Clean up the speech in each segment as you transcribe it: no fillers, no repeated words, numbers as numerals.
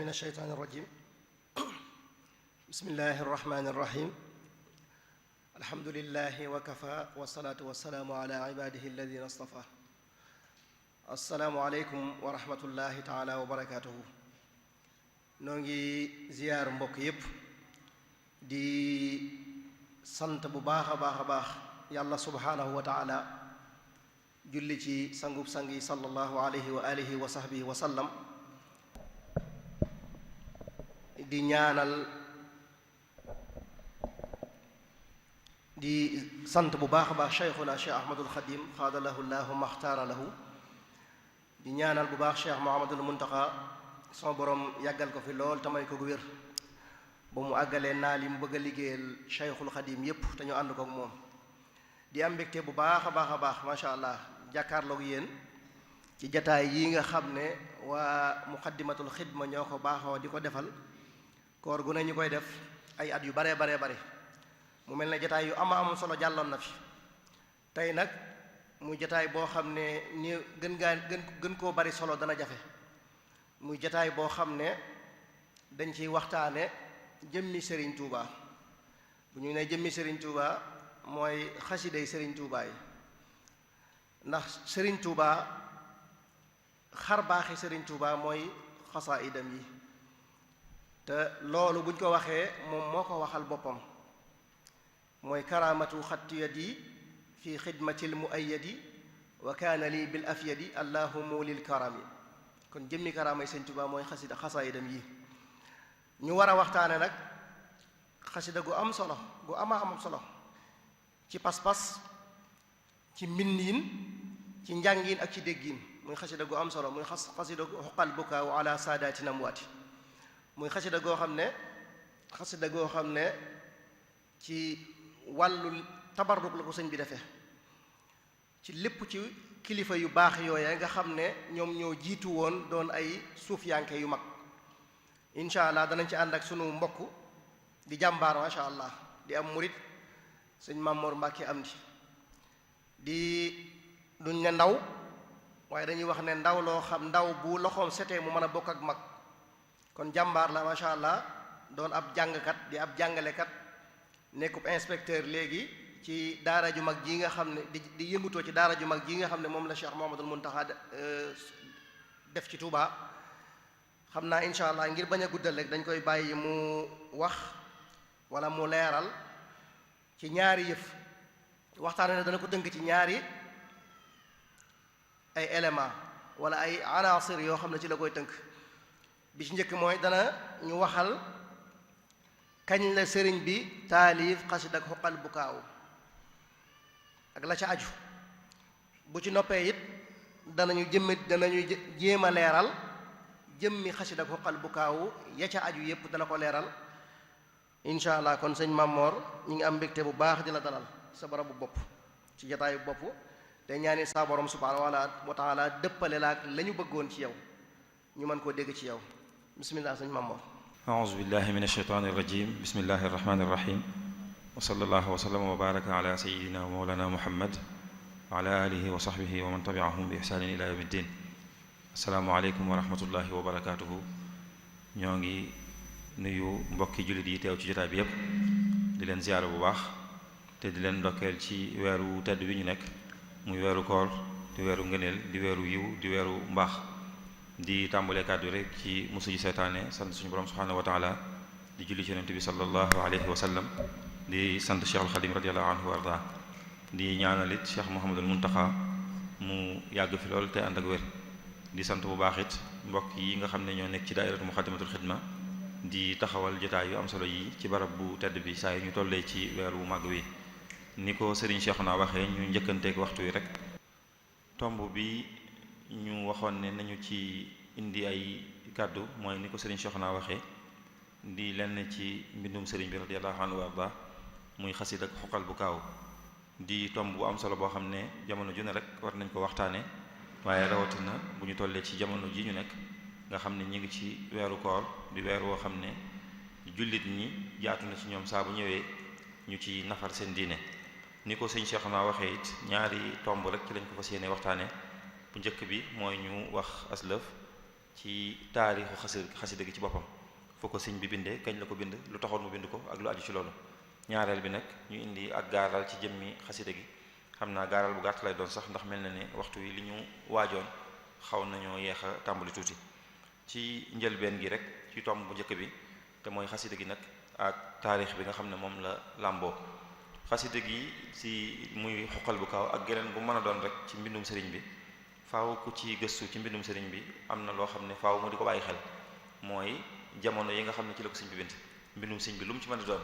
من الشيطان الرجيم بسم الله الرحمن الرحيم الحمد لله وكفى والصلاة والسلام على عباده الذين اصطفى السلام عليكم ورحمة الله تعالى وبركاته نونغي زيار مبوك يب دي sant bu baax a baax yàlla subhaanahu wa taala julli ci sangub sang yi sallallahu alayhi wa alihi wa sahbihi wa sallam di ñaanal di sant bu baax a baax cheikhuna cheikh ahmadul xadim xaadalahu llahu maxtaara lahu di ñaanal bu baax cheikh muhammadul muntaqa sama borom yàggal ko fi lool tamay ko gu wér ba mu àggalee naal yi mu bëgg a liggéeyal cheikhul xadim yépp te ñu ànd ko ak moom di am mbégte bu baax a baax macha allah jàkkaarloog yéen ci jataay yi nga xam ne waa muqaddimatul xidma ñoo ko baaxoo di ko defal koor gu ne ñu koy def ay at yu bare mu mel ne jataay yu am solo jàlloon na fi tey nag muy jataay boo xam ne ni gën koo bari solo dana jafe muy jataay boo xam ne dañ ciy waxtaane jëmmi Serigne Touba bu ñu ne jëmmi Serigne Touba mooy xasiday Serigne Touba yi ndax Serigne Touba xar baaxi Serigne Touba mooy xasaayidam yi te loolu buñ ko waxee moom moo ko waxal boppam mooy karaamatu xattu yadi fi xidmatil muayyadi wa kaana lii bil afyadi allahumma lil karami kon jëmmi karaamay Serigne Touba mooy xasaayidam yi ñu war a waxtaane nag xasida gu am solo gu am solo ci pas-pas ci mbindiin ci njàngiin ak ci déggiin muy xasida gu am solo muy xasida gu xuqal bukaaw ala saadaati namwaati muy xasida goo xam ne ci wàllu tabarruk la ko sëñ bi defee ci lépp ci kilifa yu baax yooya nga xam ne ñoom ñoo jiitu woon doon ay suufiyanke yu mag incha allah danañ ci ànd ak sunu mbokk di jàmbaar macha allah di am murit sëñ Mamoor Mbàkke am di duñ ne ndaw waaye dañuy wax ne ndaw loo xam ndaw bu loxoom setee mu mën a bokk ak mag kon jàmbaar la macha allah doon ab jàngkat di ab jàngalekat nekkub inspecteur léegi ci daara ju mag ji nga xam ne di yëngutoo ci daara ju mag ji nga xam ne moom la Cheikh Mouhamadoul Mountakha def ci Touba. xam naa incha allah ngir bañ a guddal rek dañ koy bàyyi mu wax wala mu leeral ci ñaari yëf waxtaane ne dana ko dënk ci ñaari ay élément wala ay anaasir yoo xam ne ci la koy tënk bi ci njëkk mooy dana ñu waxal kañ la sëriñ bi taalif xasida ak xuqal bukaaw ak la ca aju bu ci noppee it danañu jéem a leeral jëmmi xasida ak xuqal bukaaw ya ca aju yépp dana ko leeral incha allah kon sëñ Mamor ñi ngi am mbégte bu baax di la dalal sa barabu bopp ci jataayu bopp te ñaani saa borom subhaanahu wa taala dëppale la ak la ñu bëggoon ci yow ñu mën koo dégg ci yow bismillah sëñ Mamor aouzu billahi min ashaytaani rajim bismillahi arrahmani irrahim wa sallallahu wa sallama wa baraka ala sayidina wa mawlana muhammad wa ala alihi wa sahbihi wa man tabiahum bi ihsanin ila yawmi ddin asalaamaaleykum wa rahmatullahi wa barakaatuhu ñoo ngi nuyu mbokki jullit yi teew ci jotaay bi yépp di leen ziyaara bu baax te di leen ndokkeel ci weeru tedd bi ñu nekk muy weeru koor di weeru ngëneel di weeru yiw di weeru mbaax di tàmbalee kàddu rek ci musu ji seytaane sant suñu borom subhaanahu wa taala di julli ci yonent bi sallallahu alayhi wa sallam di sant Cheikh al Xadim radiyallahu anhu wa arda di ñaanalit Cheikh Mouhamadul Muntaxa mu yàgg fi lool te ànd ak wér di sant bu baax it mbokk yi nga xam ne ñoo nekk ci daairatu muqaddimatul xidma di taxawal jotaay yu am solo yi ci barab bu tedd bi saa yu ñu tollee ci weer wu màgg wi ni ko Serigne Cheikhouna waxee ñu njëkkanteek waxtu wi rek tomb bi ñu waxoon ne nañu ci indi ay kàddu mooy ni ko Serigne Cheikhouna waxee di lenn ci mbindum Serigne bi radiyallahu anhu wa arda muy xasid ak xuqal bu kaaw di tomb bu am solo boo xam ne jamono ju ne rek war nañ ko waxtaane waaye rawatina bu ñu tollee ci jamono ji ñu nekk nga xam ne ñu ngi ci weeru koor di weer woo xam ne jullit ñi jaatu na ci ñoom saa bu ñëwee ñu ci nafar seen diine ni ko sëñ Cheikhouna waxee it ñaari tomb rek ci lañ ko fas yéene waxtaane bu njëkk bi mooy ñu wax aslëf ci taarixu xasida gi ci boppam foo ko sëñ bi bindee kañ la ko bind lu taxoon mu bind ko ak lu aju ci loolu. ñaareel bi nag ñu indi ak gaaral ci jëmmi xasida gi xam naa gaaral bu gàtt lay doon sax ndax mel na ne waxtu wi li ñu waajoon xaw nañoo yeex a tàmbali tuuti ci njëlbeen gi rek ci tomb bu njëkk bi te mooy xasida gi nag ak taarix bi nga xam ne moom la làmboo. xasida gi si muy xuqal bu kaw ak geneen bu mën a doon rek ci mbindum sëriñ bi faaw ku ci gëstu ci mbindum sëriñ bi am na loo xam ne faaw mu di ko bàyyi xel mooy jamono yi nga xam ne ci la ko sëñ bi bind mbindum sëñ bi lu mu ci mën a doon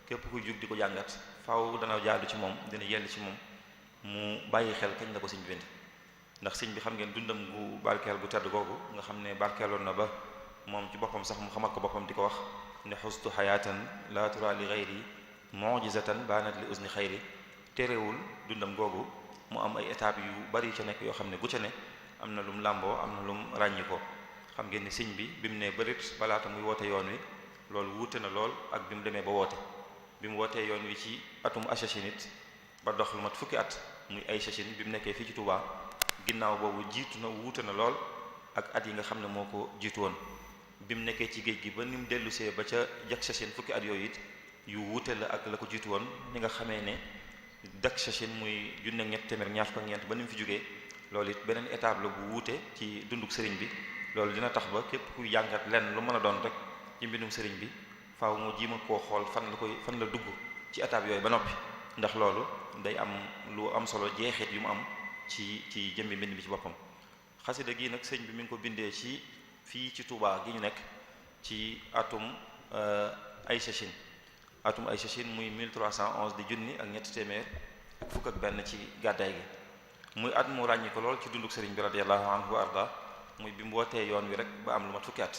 képp kuy jug di ko jàngat faaw dana jaadu ci moom dina yell ci moom mu bàyyi xel kañ la ko sëñ bi bind ndax sëñ bi xam ngeen dundam gu barkeel gu tedd googu nga xam ne barkeeloon na ba moom ci boppam sax mu xamal ko boppam di ko wax ne xustu xayaatan la tura li xayri mujizatan baanat li usni xayri terewul dundam googu mu am ay étapes yu bari ca nekk yoo xam ne gu ca ne am na lum làmboo am na lum ràññi ko xam ngeen ni sëñ bi mu ne bërit balaata muy woote yoon wi loolu wuute na lool ak bi mu demee ba woote bi mu wootee yoon wi ci atum achachinit ba dox lu mat fukki at muy ay chachin bi mu nekkee fii ci Touba ginnaaw boobu jiitu na wuute na lool ak at yi nga xam ne moo ko jiitu woon bi mu nekkee ci géej gi ba ni mu dellusee ba ca jak chachin fukki at yooyu it yu wuute la ak la ko jiitu woon ni nga xamee ne dak chachin muy junne ñett téeméer ñaar fukk ak ñeent ba ni mu fi jógee loolu it beneen étape la bu wuute ci dunduk sëriñ bi loolu dina tax ba képp kuy jàngat lenn lu mën a doon rek ci mbindum sëriñ bi faaw mu jiima koo xool fan la dugg ci étape yooyu ba noppi ndax loolu day am lu am solo jeexit yu mu am ci jëmbi mbind bi ci boppam. xasida gi nag sëñ bi mi ngi ko bindee ci fii ci Touba gi ñu nekk ci atum ay chachin muy 1311 di junni ak ñetti téeméer ak fukk ak benn ci gàddaay gi muy at mu ràññi ko lool ci dunduk sëriñ bi radiyallahu anhu wa arda muy bi mu wootee yoon wi rek ba am lu mat fukki at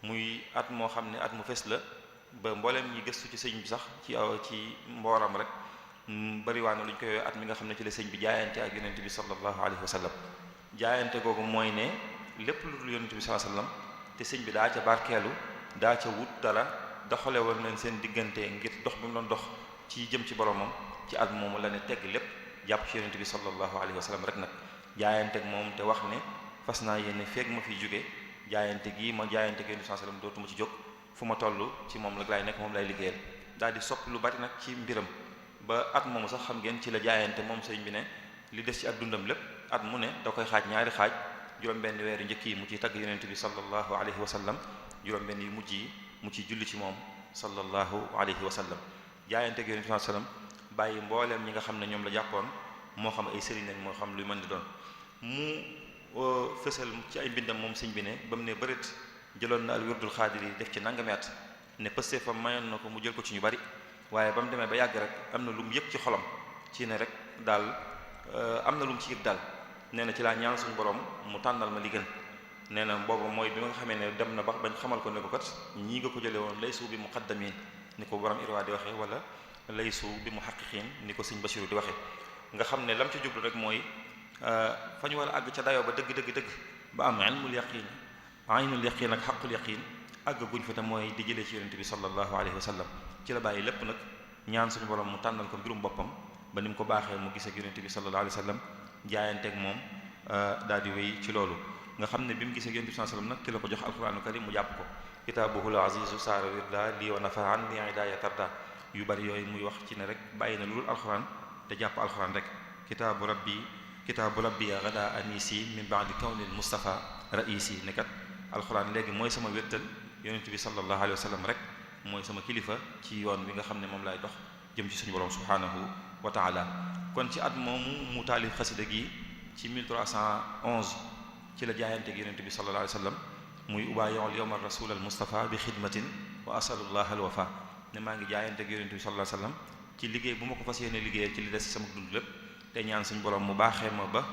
muy at moo xam ne at mu fes la ba mbooleem ñi gëstu ci sëñ bi sax ci mbooram rek bariwaana lu ñu koy at mi nga xam ne ci la sëñ bi jaayante ak yonent bi sallallahu alayhi wa sallam jaayante googu mooy ne lépp lu dul yonent bi sallallahu alayhi wa sallam te sëñ bi daa ca barkeelu daa ca wut dara doxale woon leen seen diggante ngir dox bi mu doon dox ci jëm ci boromam ci at moomu la ne tegg lépp jàpp ci yonent bi sallallahu alayhi wa sallam rek nag jaayante ak moom te wax ne fas naa yéene feeg ma fi jóge jaayante gi ma jaayante gi yonent bi sallallahu alayhi wa sallam dootuma ci jóg fu ma toll ci moom la laay nekk moom lay liggéeyal daal di soppi lu bari nag ci mbiram ba at moomu sax xam ngeen ci la jaayante moom sëñ bi ne li des ci ak dundam lépp at mu ne da koy xaaj ñaari xaaj juróom-benn weeru njëkk yi mu ciy tagg yonent bi sallallahu alayhi wa sallam juróom-benn yu mujj yi mu ciy julli ci moom sallallahu alayhi wa sallam jaayante gi yonent bi sallallahu alayhi wa sallam bàyyi mbooleem ñi nga xam ne ñoom la jàppoon moo xam ay sëriñ lañ moo xam luy mën di doon mu fësal ci ay mbindam moom sëñ bi ne ba mu ne bërit jëloon na al wirdul xaadir yi def ci nangami at ne pëste fa mayoon na ko mu jël ko ci ñu bari waaye ba mu demee ba yàgg rek am na lu mu yëg ci xolam ci ne rek daal am na lu mu ci yëg daal nee na ci laa ñaan suñu borom mu tànnal ma li gën nee na booba mooy bi nga xamee ne dem na ba bañ xamal ko ne ko kat ñii nga ko jëlee woon laysu bi muqaddamin ni ko borom irwa di waxee wala laysu bi muhaqqiqin ni ko sëñ Basiru di waxee nga xam ne lam ci jublu rek mooy fa ñu war a àgg ca dayoo ba dëgg ba am ilmul yaqin aynul yaqin ak xaqul yaqin àgg guñ fa te mooy di jëlee ci yonente bi sallallahu alayhi wa sallam ci la bàyyi lépp nag ñaan suñu borom mu tànnal ko mbirum boppam ba ni mu ko baaxee mu gisee ak yonente bi sallallahu alayhi wa sallam jaayanteeg moom daal di wéy ci loolu nga xam ne bi mu gisee ak yonente bi sallallahu alayhi wa sallam nag ci la ko jox alquranu karim mu jàpp ko kitaabuhul azizu saara wirda lii wa nafaan li idaaya tarda yu bari yooyu muy wax ci ne rek bàyyi na lu dul alquran te jàpp alquran rek kitaabu rabbi gada anisi min ba'di kawnil mustafa raisi ne kat alquran léegi mooy sama wéttal yonent bi sallallahu alayhi wa sallam rek mooy sama kilifa ci yoon bi nga xam ne moom laay dox jëm ci suñu borom subhanahu wa taala kon ci at moomu mu taalif xasida gi ci 1311 ci la jaayante gi yonent bi sallallahu alayhi wa sallam muy ubaayi'ul yawma rasul al mustafa bi xidmatin wa asalullah al wafa ne maa ngi jaayante gi yonent bi sallallahu alayhi wa sallam ci liggéey bu ma ko fas yéene liggéeyal ci li des sama dund lépp te ñaan suñu borom mu baaxee ma ba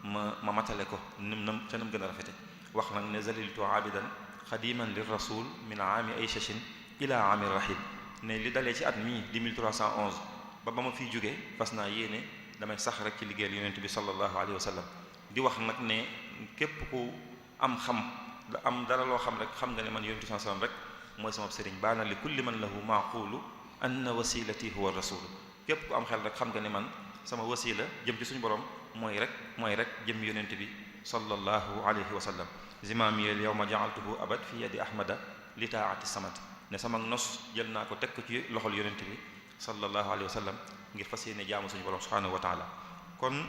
ma matale ko nam ca nam gën a rafete wax nag ne zaliltu abidan xadiman lir rasul min aami ay chachin ila aami rahim ne li dalee ci at mii di 1311 ba ma fiy jógee fas naa yéene damay sax rek ci liggéeyal yonent bi sallallahu alayhi wa sallam di wax nag ne képp ku am dara loo xam rek xam nga ne man yonent bi sallallahu alayhi wa sallam rek mooy sama sëriñ baana li kulli man lahu maaqulu anna wasilati huwa rasul képp ku am xel rek xam nga ne man sama wasila jëm ci suñu borom mooy rek jëm yonent bi sallallahu alayhi wa sallam zimaami al yawma ja'altuhu abad fi yadi ahmada li taa'ati samad ne sama nos jël naa ko teg ko ci loxol yonent bi sallallahu alayhi wa sallam ngir fas yéene jaamu suñu borom subhanahu wa taala kon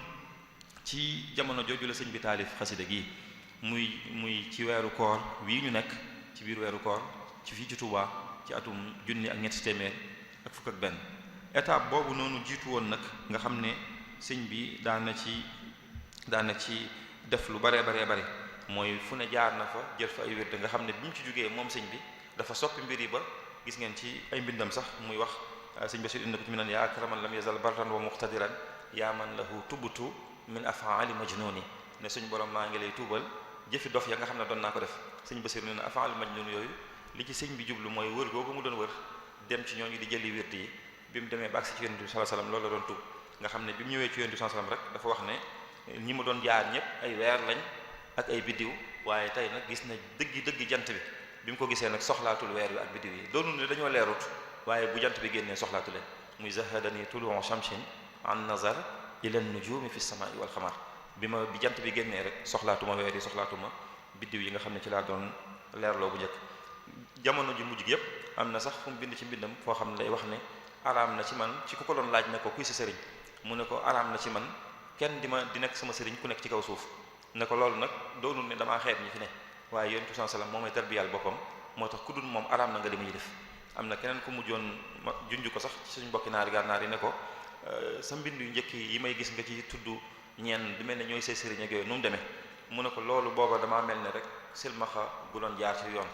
ci jamono jooju la sëñ bi taalif xasida gi muy ci weeru koor wii ñu nekk ci biir weeru koor ci fii ci Touba ci atum junni ak ñetti téeméer ak fukk ak benn étape boobu noonu jiitu woon nag nga xam ne sëñ bi daan na ci def lu bare mooy fu ne jaar na fa jël fa ay wérde nga xam ne bi mu ci jógee moom sëñ bi dafa soppi mbir yi ba gis ngeen ci ay mbindam sax muy wax sëñ Bachir indi ko ci mi naan yaa akraman lam yazal barran wa muqtadiran yaa man lahu tubtu min afaali majnuni ne suñ borom maa ngi lay tuubal jëfi dof ya nga xam ne doon naa ko def sëñ Bachir ne na afaali majnun yooyu li ci sëñ bi jublu mooy wër googu mu doon wër dem ci ñooñu di jëli wérde yi bi mu demee ba agsi ci yonent bi sallallahu alayhi wasallam loolu la doon tuub nga xam ne bi mu ñëwee ci yonent bi sallallahu alayhi wasallam rek dafa wax ne ñi ma doon jaar ñëpp ay weer lañ ak ay biddiw waaye tey nag gis na dëggi jant bi mu ko gisee nag soxlaatul weer wi ak biddiw yi doonul ne dañoo leerut waaye bu jant bi génnee soxlaatu leen muy zahadani tulu'u shamsin an nazar ila nujumi fi samai wal xamar bi jant bi génnee rek soxlaatuma weer yi soxlaatuma biddiw yi nga xam ne ci laa doon leerloo bu njëkk jamono ji mujj gi yépp am na sax fu mu bind ci mbindam foo xam ne day wax ne araam na ci man ci ku ko doon laaj ne ko kuy sa sëriñ mu ne ko araam na ci man kenn di nekk sama sëriñ ku nekk ci kaw suuf ne ko loolu nag doonul ne damaa xeeb ñi fi ne waaye yonent bi sallallahu alayhi wasallam moo may tarbiyal boppam moo tax ku dul moom araam na nga di ma def am na keneen ku mujjoon junj ko sax ci suñu mbokki naari gànnaar yi ne ko sa mbind yu njëkk yi may gis nga ci tudd ñeen di mel ne ñooy say sëriñ ak yooyu nu mu demee mu ne ko loolu booba damaa mel ne rek silmaxa gu doon jaar ci yoon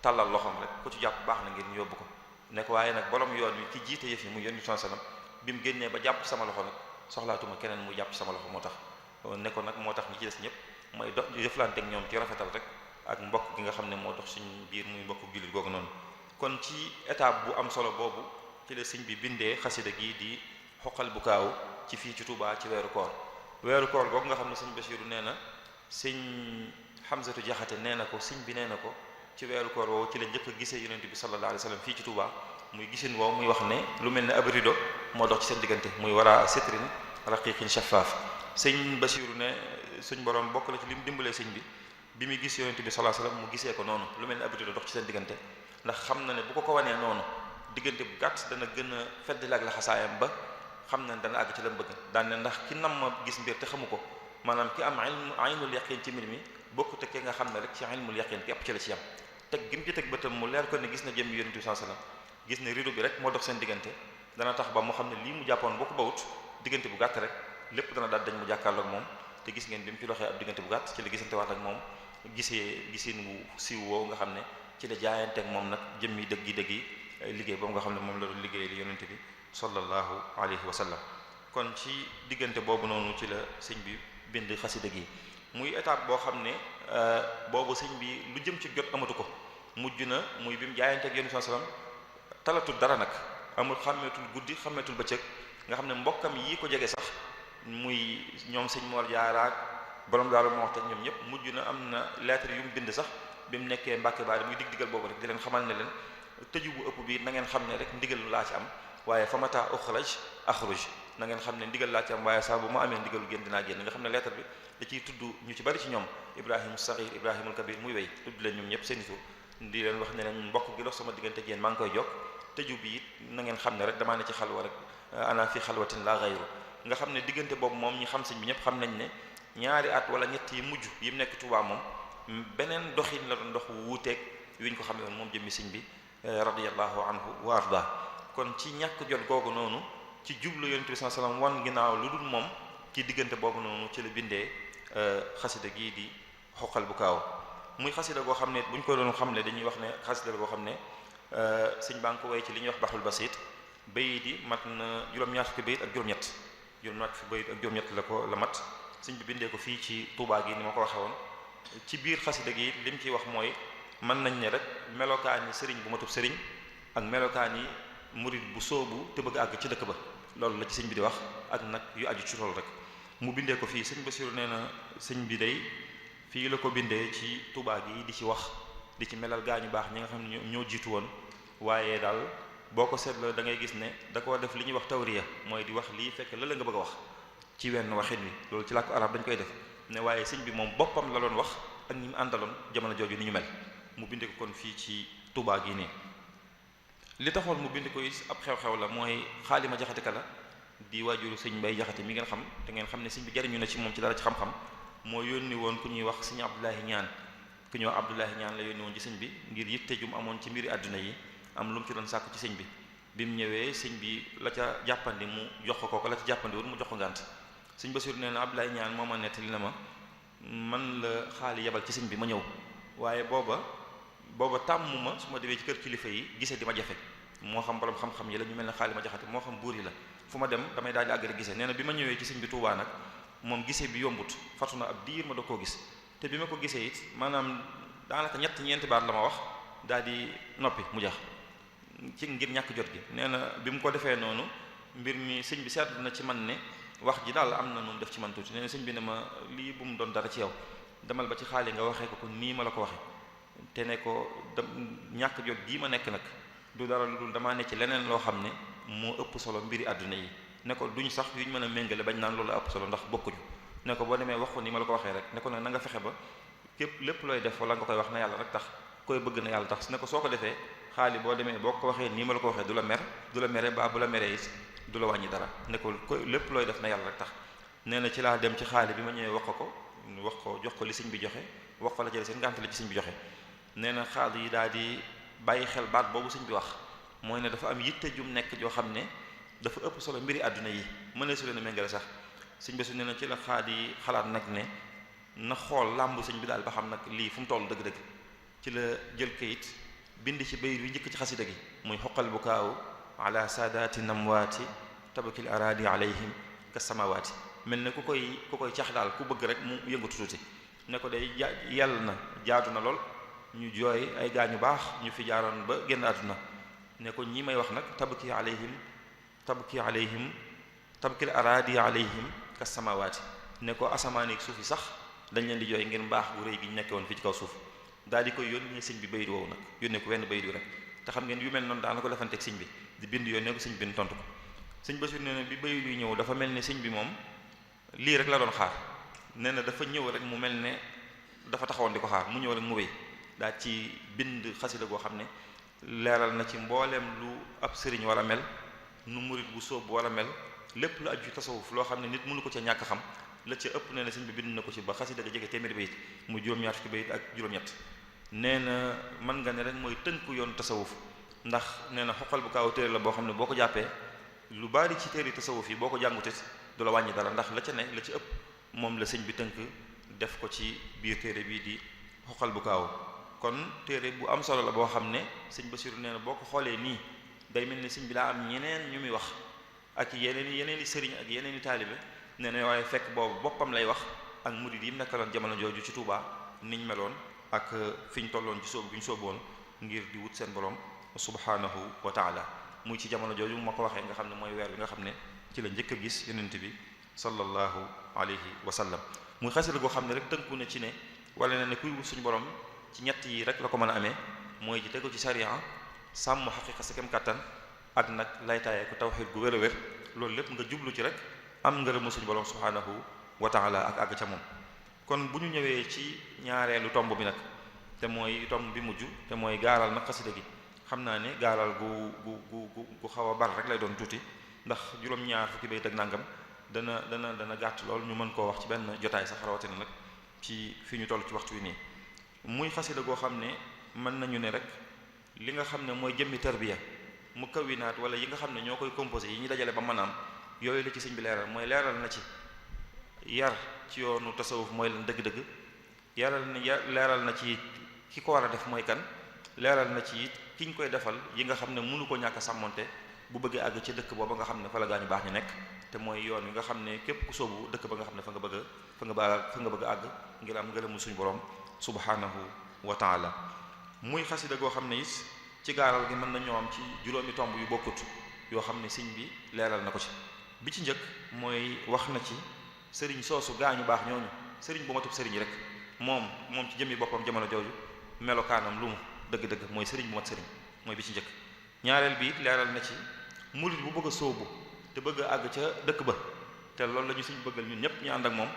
tàllal loxoom rek ku ci jàpp baax na ngir ñu yóbbu ko ne ko waaye nag borom yoon wi ki jiite yëf yi muy yonent bi sallallahu alayhi wasallam bi mu génnee ba jàpp sama loxo nag soxlaatuma keneen mu jàpp sama loxo moo tax ne ko nag moo tax ñi ci des ñëpp mooy jëflante ak ñoom ci rafetal rek ak mbokk gi nga xam ne moo dox suñu biir muy mbokk jullit googu noonu kon ci étape bu am solo boobu ci la sëñ bi bindee xasida gi di xoqal bu kaaw ci fii ci Touba ci weeru koor googu nga xam ne sëñ Bachiru nee na sëñ Hamzatu Jaxate nee na ko sëñ bi nee na ko ci weeru koor woowu ci la njëkk a gisee yonent bi sallallahu alayhi wasallam fii ci Touba muy gisin woowu muy wax ne lu mel ne ab rido moo dox ci seen diggante muy wara sitrin raqiqin shaffaaf sëñ Bachiru ne suñ borom bokk na ci li mu dimbalee sëñ bi muy gis yonent bi sallallahu alayhi wasallam mu gisee ko noonu lu mel ne ab rido dox ci seen diggante ndax xam na ne bu ko wanee noonu diggante bu gàtt dana gën a feddali ak laxasaayam ba xam na ne dana àgg ci la mu bëgg daan ne ndax ki nam ma gis mbir te xamu ko maanaam ki am aynul yaqin ci mbir mi bokkut ak ki nga xam ne rek ci ilmul yaqin ki ëpp ci la ci yam teg gi mu ci teg bëtam mu leer ko ne gis na jëm yonent bi sallallahu alayhi wasallam gis ne rido bi rek moo dox seen diggante dana tax ba mu xam ne lii mu jàppoon boo ko bawut diggante bu gàtt rek lépp dana daal dañ mu jàkkaarloog moom te gis ngeen bi mu ci doxee ab diggante bu gàtt ci la gisante waat ak moom gisin wu siiw woowu nga xam ne ci la jaayanteeg moom nag jëmmi dëggi liggéey boobu nga xam ne moom la doon liggéey li yonent bi sallallahu alayhi wa sallam kon ci diggante boobu noonu ci la sëñ bi bind xasida gi muy étape boo xam ne boobu sëñ bi lu jëm ci jot amatu ko mujj na muy bi mu jaayanteeg yonent bi sallallahu alayhi wasallam talatul dara nag amul xàmmeetul guddi xàmmeetul bëccëg nga xam ne mbokkam yi ko jege sax muy ñoom sëñ Mor Jaara borom Daaru Muxti ñoom ñëpp mujj na am na lettre yu mu bind sax bi mu nekkee Mbàkke Baari muy digal boobu rek di leen xamal ne leen tëju bu ëpp bi na ngeen xam ne rek ndigal laa ci am waaye fa mata uxraj axruj na ngeen xam ne ndigal laa ci am waaye saa bu ma amee ndigalu génn dinaa génn nga xam ne lettre bi da ciy tudd ñu ci bari ci ñoom Ibrahima Saxiir Ibrahimul Kabir muy wey tudd leen ñoom ñëpp seen tur di leen wax ne leen mbokk gi dox sama diggante yéen maa ngi koy jokk tëju bi it na ngeen xam ne rek damaa ne ci xalwa rek ana fi xalwatin la ghayru nga xam ne diggante boobu moom ñi xam sëñ bi ñëpp xam nañ ne ñaari at wala ñett yi mujj yi mu nekk Tuubaa moom beneen doxin la doon dox wuuteeg yu ñu ko xamee woon moom jëmmi sëñ bi radiyallahu anhu wa arda kon ci ñàkk jot googu noonu ci jublu yonent bi sallallahu alayhi wasallam wan ginnaaw lu dul moom ci diggante boobu noonu ci la bindee xasida gii di xoqal bu kaaw muy xasida goo xam ne bu ñu ko doon xamle dañuy wax ne xasida goo xam ne sëñ baa ngi ko way ci li ñuy wax baxul basit bayit yi mat na juróom-ñaar fukki bayit ak juróom-ñett fukki bayit ak juróom-ñett la mat sëñ bi bindee ko fii ci Tuubaa gi ni ma ko waxee woon ci biir xasida gi li mu ciy wax mooy mën nañ ne rek melokaan yi sëriñ bu matub sëriñ ak melokaan yi murid bu soobu te bëgg àgg ci dëkk ba loolu la ci sëñ bi di wax ak nag yu aju ci loolu rek mu bindee ko fii sëñ Basiru nee na sëñ bi day fii la ko bindee ci Tuubaa gi di ci wax di ci melal gaa ñu baax ñi nga xam ne ñoo jiitu woon waaye daal boo ko seetloo da ngay gis ne da koo def li ñuy wax tawriya mooy di wax lii fekk la nga bëgg a wax ci wenn waxin wi loolu ci làkku arab dañ koy def ne waaye sëñ bi moom boppam la doon wax ak ñi mu àndaloon jamono jooju ni ñu mel mu bind ko kon fii ci Touba gi nii. li taxoon mu bind ko it ab xew-xew la mooy xaalima jaxate ka la di waajuru sëñ Mbay Jaxate mi ngeen xam te ngeen xam ne sëñ bi jariñu na ci moom ci dara ci xam-xam moo yónni woon ku ñuy wax sëñ Abdoulahi Ñaan ku ñuy wax Abdoulahi Ñaan la yónni woon ci sëñ bi ngir yitte jum amoon ci mbiri àdduna yi am lu mu ci doon sàkku ci sëñ bi mu ñëwee sëñ bi la ca jàppandi mu jox ko la ca jàppandi woon mu jox ko ngànt sëñ Basiru nee na Abdoulahi Ñaan moo ma nettali na ma man la xaali yebal ci sëñ bi ma ñëw waaye booba tàmm ma su ma demee ci kër kilifa yi gisee di ma jafe moo xam borom xam-xam yi la ñu mel ne xaali ma jaxate moo xam buur yi la fu ma dem damay daal di àgg rek gisee nee na bi ma ñëwee ci sëñ bi Tuubaa nag moom gisee bi yombut fatu na ab diir ma da koo gis te bi ma ko gisee it maanaam daanaka ñeenti baat la ma wax daal di noppi mu jax ci ngir ñàkk jot gi nee na bi mu ko defee noonu mbir mi sëñ bi seetlu na ci man ne wax ji daal am na noonu def ci man tuuti nee na sëñ bi ne ma lii bu mu doon dara ci yow demal ba ci xaali nga waxee ko nii ma la ko waxe te ne ko ñàkk jot gii ma nekk nag du dara lu dul damaa ne ci leneen loo xam ne moo ëpp solo mbiri àdduna yi ne ko duñ sax yuñ mën a méngale bañ naan loolu ëpp solo ndax bokkuñu ne ko boo demee wax ko ni ma la ko waxee rek ne ko nag na nga fexe ba képp lépp looy def wala nga koy wax na yàlla rek tax koy bëgg na yàlla tax ne ko soo ko defee xaali boo demee boo ko waxee nii ma la ko waxee du la mere ba bu la meree it du la wàññi dara ne ko lépp looy def na yàlla rek tax nee na ci laa dem ci xaali bi ma ñëwee wax ko jox ko li sëñ bi joxe wax ko la jële seen ngànt la ci sëñ bi joxe nee na xaal yi daal di bàyyi xel baat boobu sëñ bi wax mooy ne dafa am yitte jum nekk joo xam ne dafa ëpp solo mbiri àdduna yi mënee su leen a méngale sax sëñ bi su nee na ci la xaal yi xalaat nag ne na xool làmbu sëñ bi daal ba xam nag lii fu mu toll dëgg-dëgg ci la jël kayit bind ci bayit yu njëkk ci xasida gi muy xoqal bu kaaw ala saadaati namwaati tabakil araadi alayhim ka samawaati mel ne ku koy cax daal ku bëgg rek mu yëngatu tuuti ne ko day yàlla na jaadu na lool ñu jooy ay gaañu baax ñu fi jaaroon ba génn àdduna ne ko ñi may wax nag tabki alayhim tabkil araadi alayhim ka samawaati ne ko asamaani suuf yi sax dañ leen di jooy ngir mbaax gu rëy gi ñu nekke woon fii ci kaw suuf daal di koy yónnee sëñ bi bayit woowu nag yónnee ko wenn bayit wi rek te xam ngeen yu mel noonu daana ko defanteeg sëñ bi di bind yónnee ko sëñ bi tontu ko sëñ Basiru nee na bi bayit wi ñëw dafa mel ne sëñ bi moom lii rek la doon xaar nee na dafa ñëw rek mu mel ne dafa taxawoon di ko xaar mu ñëw rek mu wéy daa ci bind xasida goo xam ne leeral na ci mbooleem lu ab sëriñ war a mel nu murit bu sóobu war a mel lépp lu aju ci tasawuf loo xam ne nit mënu ko ca ñàkk xam la ca ëpp nee na sëñ bi bind na ko ci ba xasida ga jege téeméeri bayit mu juróom-ñaar fukki bayit ak juróom-ñett nee na mën nga ne rek mooy tënku yoonu tasawuf ndax nee na xoqal bu kaaw téere la boo xam ne boo ko jàppee lu bari ci téere tasawuf yi boo ko jàngutit du la wàññi dara ndax la ca ne la ci ëpp moom la sëñ bi tënk def ko ci biir téere bii di xoqal bu kaaw kon téere bu am solo la boo xam ne sëñ Basiru nee na boo ko xoolee nii day mel ni sëñ bi daa am ñeneen ñu muy wax ak yeneen i sëriñ ak yeneen i taalibe nee na waaye fekk boobu boppam lay wax ak murid yi mu nekkaloon jamono jooju ci Touba niñ meloon ak fi ñu tolloon ci sóobu bi ñu sóoboon ngir di wut seen borom subhanahu wa taala muy ci jamono jooju ma ko waxee nga xam ne mooy weer bi nga xam ne ci la njëkk a gis yonent bi sallallahu alayhi wa sallam muy xasida goo xam ne rek tënku na ci ne wala na ne kuy wut suñu borom ci ñett yi rek la ko mën a amee mooy ji tegu ci sariya sàmm xaqiqa sa kem kàttan ak nag laytaaye ko tawxiid gu wér a wér loolu lépp nga jublu ci rek am ngërëmu suñu borom subhanahu wa taala ak àgg ca moom kon bu ñu ñëwee ci ñaareelu tomb bi nag te mooy tomb bi mujj te mooy gaaral nag xasida gi xam naa ne gaaral gu xaw a bar rek lay doon tuuti ndax juróom-ñaar fukki bayit ak nangam dana gàtt lool ñu mën koo wax ci benn jotaay sax rawatina nag ci fi ñu toll ci waxtu wi nii muy xasida goo xam ne mën nañu ne rek li nga xam ne mooy jëmmi tarbiya mu kawinaat wala yi nga xam ne ñoo koy composé yi ñu dajale ba maanaam yooyu la ci sëñ bi leeral mooy leeral na ci yar ci yoonu tasawuf mooy lan dëgg-dëgg leeral na ci ki ko war a def mooy kan leeral na ci it ki ñu koy defal yi nga xam ne mënu ko ñàkk a sàmmonte bu bëggee àgg ci dëkk booba nga xam ne fa la gaañu baax ñu nekk te mooy yoon wi nga xam ne képp ku sóobu dëkk ba nga xam ne fa nga bëgg a àgg ngir am ngërëmu suñu borom subhanahu wa taala muy xasida goo xam ne it ci gaaral gi mën nañoo am ci juróomi tomb yu bokkut yoo xam ne sëñ bi leeral na ko ci bi ci njëkk mooy wax na ci sëriñ soosu gaañu baax ñooñu sëriñ bu matub sëriñ rek moom ci jëmmi boppam jamono jooju melokaanam lu mu dëgg-dëgg mooy sëriñ bu mat sëriñ mooy bi ci njëkk ñaareel bi it leeral na ci murid bu bëgg a sóobu te bëgg a àgg ca dëkk ba te loolu la ñu sëñ bëggal ñun ñëpp ñu ànd ak moom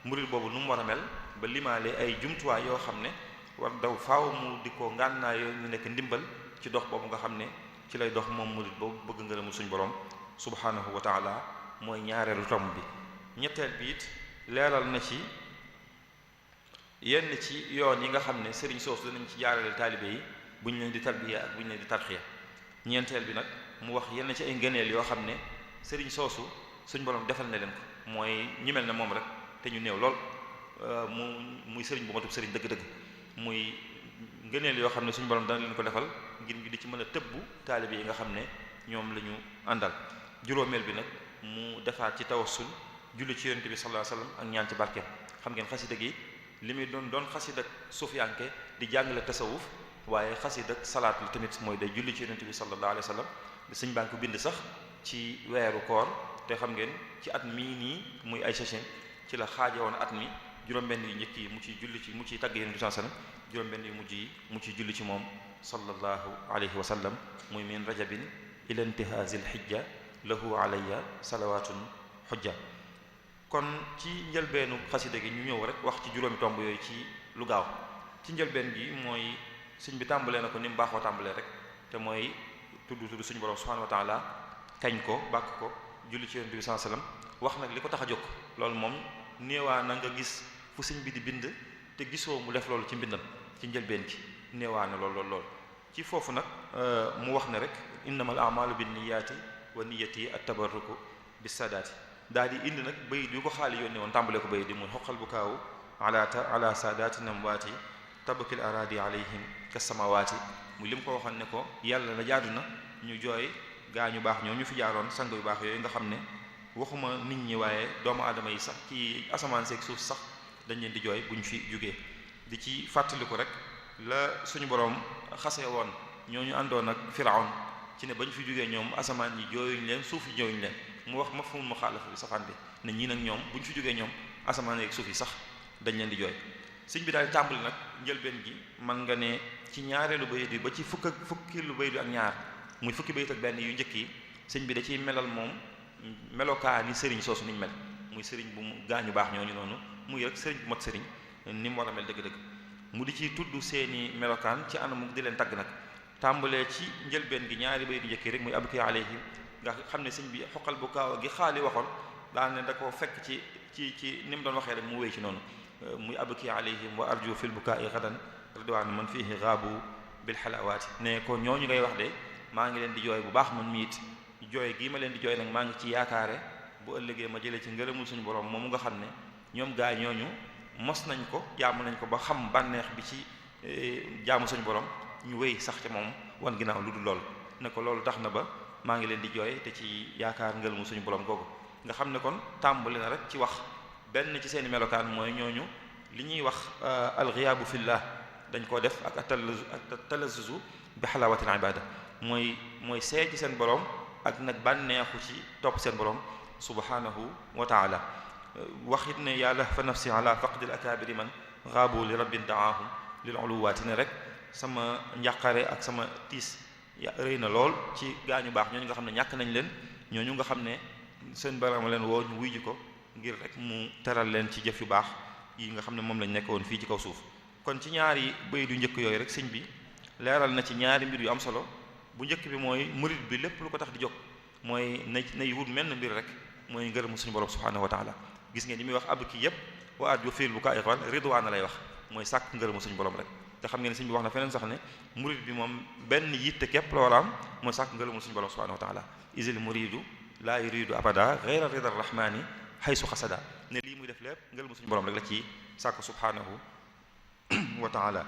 murid boobu nu mu war a mel ba limaale ay jumtuwaay yoo xam ne war daw faaw mu di ko ngànnaay yooyu ñu nekk ndimbal ci dox boobu nga xam ne ci lay dox moom murid boobu bëgg ngërëmul suñu borom subhanahu wa taala mooy ñaareelu tomb bi. ñetteel bi it leeral na ci yenn ci yoon yi nga xam ne sëriñ soosu danañ ci jaarale taalibe yi bu ñu leen di tarbiya ak bu ñu leen di tarxiya. ñeenteel bi nag mu wax yenn ci ay ngëneel yoo xam ne sëriñ soosu suñ borom defal na leen ko mooy ñi mel ne moom rek te ñu néew lool muy sëriñ bu matub sëriñ dëgg-dëgg muy ngëneel yoo xam ne suñu borom dana leen ko defal ngir ñu di ci mën a tëbbu taalibe yi nga xam ne ñoom la ñu àndal. juróomeel bi nag mu defaat ci tawassul julli ci yonent bi sallallahu alayhi wasallam ak ñaan ci barkeem. xam ngeen xasida gi li muy doon xasida sufiyanke di jàngale tasawuf waaye xasida salaat la tamit mooy day julli ci yonent bi sallallahu alayhi wasallam sëñ baa ngi ko bind sax ci weeru koor te xam ngeen ci at mii nii muy ay sachin ci la xaaje woon at mi juróom-benn yu njëkk yi mu ciy julli ci mu ciy tagg yonent bi sallallahu alayhi wasallam juróom-benn yu mujj yi mu ciy julli ci moom sallallahu alayhi wasallam muy min rajabin ila intihazil hijja lahu alayya salawatun hujja. kon ci njëlbeenu xasida gi ñu ñëw rek wax ci juróomi tomb yooyu ci lu gaaw. ci njëlbeen gi mooy sëñ bi tàmbalee na ko ni mu baaxoo tàmbalee rek te mooy tudd suñu borom subhanahu wa taala kañ ko bàkk ko julli ci yonent bi sallallahu alayhi wasallam wax nag li ko tax a jóg. loolu moom néewaa na nga gis fu sëñ bi di bind te gisoo mu def loolu ci mbindam ci njëlbeen gi néewaa na lool ci foofu nag mu wax ne rek innamal a'malu binniyati wa niyyati at-tabarruku bis-sadati daal di indi nag bayit yu ko xaali yónnee woon tàmbalee ko bayit di muy xoqal bu kaawu ala saadaati namwaati tabakil aradi alayhim kasamawaati muy lim ko waxoon ne ko yàlla la jaadu na ñu jooy gaa ñu baax ñoo ñu fi jaaroon sang yu baax yooyu nga xam ne waxuma nit ñi waaye doomu aadama yi sax ci asamaan seeg suuf sax dañ leen di jooy buñ fi jugee. di ci fàttaliku rek la suñu borom xasee woon ñooñu àndoon ak Firawn ci ne bañ fi jugee ñoom asamaan yi jooyuñ leen suuf yi jooyuñ leen mu wax mafhumul muxaalafa bi safaan bi ne ñii nag ñoom buñ fi jugee ñoom asamaan yeeg suuf yi sax dañ leen di jooy. sëñ bi daal di tàmbali nag njëlbeen gi man nga ne ci ñaareelu bayit bi ba ci fukki lu bayit ak ñaar muy fukki bayit ak benn yu njëkk yi sëñ bi da ciy melal moom melokaani sëriñ soosu niñ mel muy sëriñ bu mu gaañu baax ñooñu noonu muy rek sëriñ bu mat sëriñ ni mu war a mel dëgg-dëgg mu di ci tudd seeni melokaan ci anam di leen tagg nag tàmbalee ci njëlbeen gi ñaari bayit yu njëkk yi rek muy abki alayhim nga xam ne sëñ bi xoqal bu kaaw gi xaali waxoon daal ne da ko fekk ci ni mu doon waxee rek mu wéy ci noonu muy abki alayhim wa arju fil bukaai gadan ridwan man fihi gaabu bil xalawaati ne ko ñooñu ngay wax de maa ngi leen di jooy bu baax man miit jooy gii ma leen di jooy nag maa ngi ci yaakaare bu ëllëgee ma jëlee ci ngërëmul suñu borom moomu nga xam ne ñoom gaa ñooñu mos nañ ko jaamu nañ ko ba xam bànneex bi ci jaamu suñu borom ñu wéy sax ca moom wan ginnaaw lu dul loolu ne ko loolu tax na ba maa ngi leen di jooy te ci yaakaar ngërëmul suñu borom googu nga xam ne kon tàmbali na rek ci wax benn ci seeni melokaan mooy ñooñu li ñuy wax alxiyaabu fillah dañ koo def ak talazuzu bi xalawatil ibada mooy seey ci seen borom ak nag bànneexu ci topp seen borom subhanahu wa taala waxit ne yàlla fa nafsi ala faqdil akabiri man xaabu li rabbin daahum lil uluwaati ne rek sama njàqare ak sama tiis rëy na lool ci gaañu baax ñooñu nga xam ne ñàkk nañ leen ñooñu nga xam ne seen borom leen woo ñu wuy ji ko ngir rek mu teral leen ci jëf yu baax yi nga xam ne moom lañ nekkoon fii ci kaw suuf. kon ci ñaari bayit yu njëkk yooyu rek sëñ bi leeral na ci ñaari mbir yu am solo bu njëkk bi mooy murid bi lépp lu ko tax di jóg mooy nay wut menn mbir rek mooy ngërëmu suñu borom subhanahu wa taala gis ngeen ni muy wax ab kii yépp wa at yu fiil bu kaa iqwal ridwaana lay wax mooy sàkk ngërëmu suñu borom rek te xam ngeen sëñ bi wax na feneen sax ne murid bi moom benn yitte képp la war a am mooy sàkk ngërëmu suñu borom subhanahu wa taala isil muridu laa yuridu abada ghayra rida rahmani haysu xasada ne lii muy def lépp ngërëmu suñu borom rek la ci sàkk subhanahu wa taala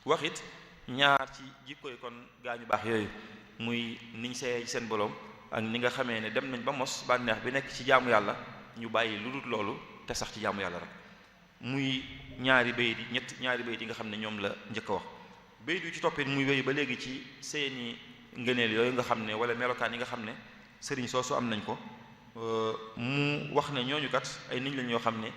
waxit ñaar ci jikkoy kon gaañu baax yooyu muy niñ seeyee ci seen borom ak ni nga xamee ne dem nañ ba mos bànneex bi nekk ci jaamu yàlla ñu bàyyi lu dul loolu te sax ci jaamu yàlla rek muy ñaari bayit yi nga xam ne ñoom la njëkk a wax bayit yu ci toppee muy wéy ba léegi ci seeni ngëneel yooyu nga xam ne wala melokaan yi nga xam ne sëriñ soosu am nañ ko mu wax ne ñooñu kat ay nit lañ yoo xam ne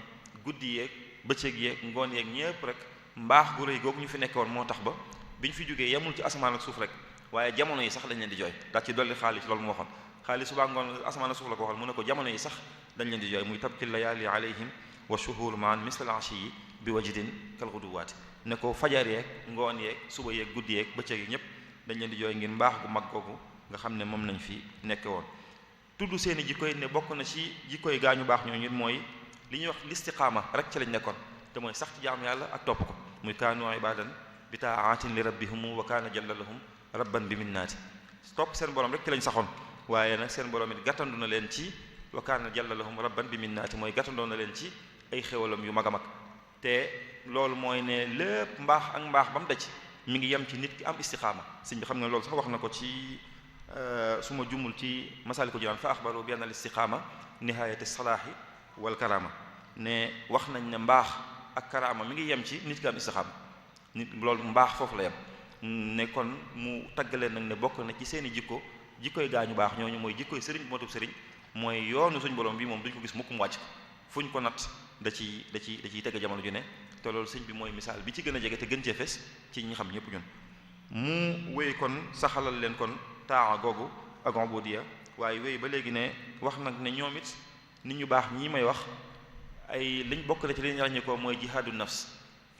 guddi yeeg bëccëg yeeg ngoon yeeg ñépp rek mbaax gu rëy googu ñu fi nekkoon moo tax ba biñ fi jógee yemul ci asamaan ak suuf rek waaye jamono yi sax dañ leen di jooy daal ci dolli xaalis loolu mu waxoon xaalis subaa ngoon asamaan ak suuf la ko waxal mu ne ko jamono yi sax dañ leen di jooy muy tabkil layaali alayhim wa shuhuru maan misl al ashi bi wajdin kal ghuduwaati ne ko fajar yeeg ngoon yeeg suba yeeg guddi yeeg bëccëg yi ñëpp dañ leen di jooy ngir mbaax gu mag googu nga xam ne moom lañ fi nekke woon tudd seeni jikkoy ne bokk na ci jikkoy gaañu baax ñooñu mooy li ñuy wax listiqaama rek ci lañ nekkoon te mooy sax ci jaamu yàlla ak topp ko muy kaanu ibadan bi taatin li rabbihum wa kaana jalla lahum rabban bi minnaati topp seen borom rek ci lañ saxoon waaye nag seen borom it gàttandu na leen ci wa kaana jalla lahum rabban bi minnaati mooy gàttandoo na leen ci ay xéwalam yu mag a mag te loolu mooy ne lépp mbaax ak mbaax ba mu daj mi ngi yem ci nit ki am istiqaama sëñ bi xam nga loolu sax wax na ko ci su ma jumul ci Masaalikul Jinaan fa axbaru bi anna al istiqaama nihaayati salaahi wal karaama ne wax nañ ne mbaax ak karaama mi ngi yem ci nit ki am istiqaama nit loolu mbaax foofu la yem ne kon mu taggaleen nag ne bokk na ci seeni jikkoy gaañu baax ñooñu mooy jikkoy sëriñ bu matub sëriñ mooy yoonu suñ borom bi moom duñ ko gis mukk mu wàcc ko fuñ ko natt da ciy tege jamono ju ne te loolu sëñ bi mooy misaal bi ci gën a jege te gën cee fes ci ñi xam ñëpp ñun mu wéy kon saxalal leen kon taa googu ak ubudiya waaye wéy ba léegi ne wax nag ne ñoom it nit ñu baax ñii may wax ay liñ bokk na ci li ñu ràññee ko mooy jihaadu nafs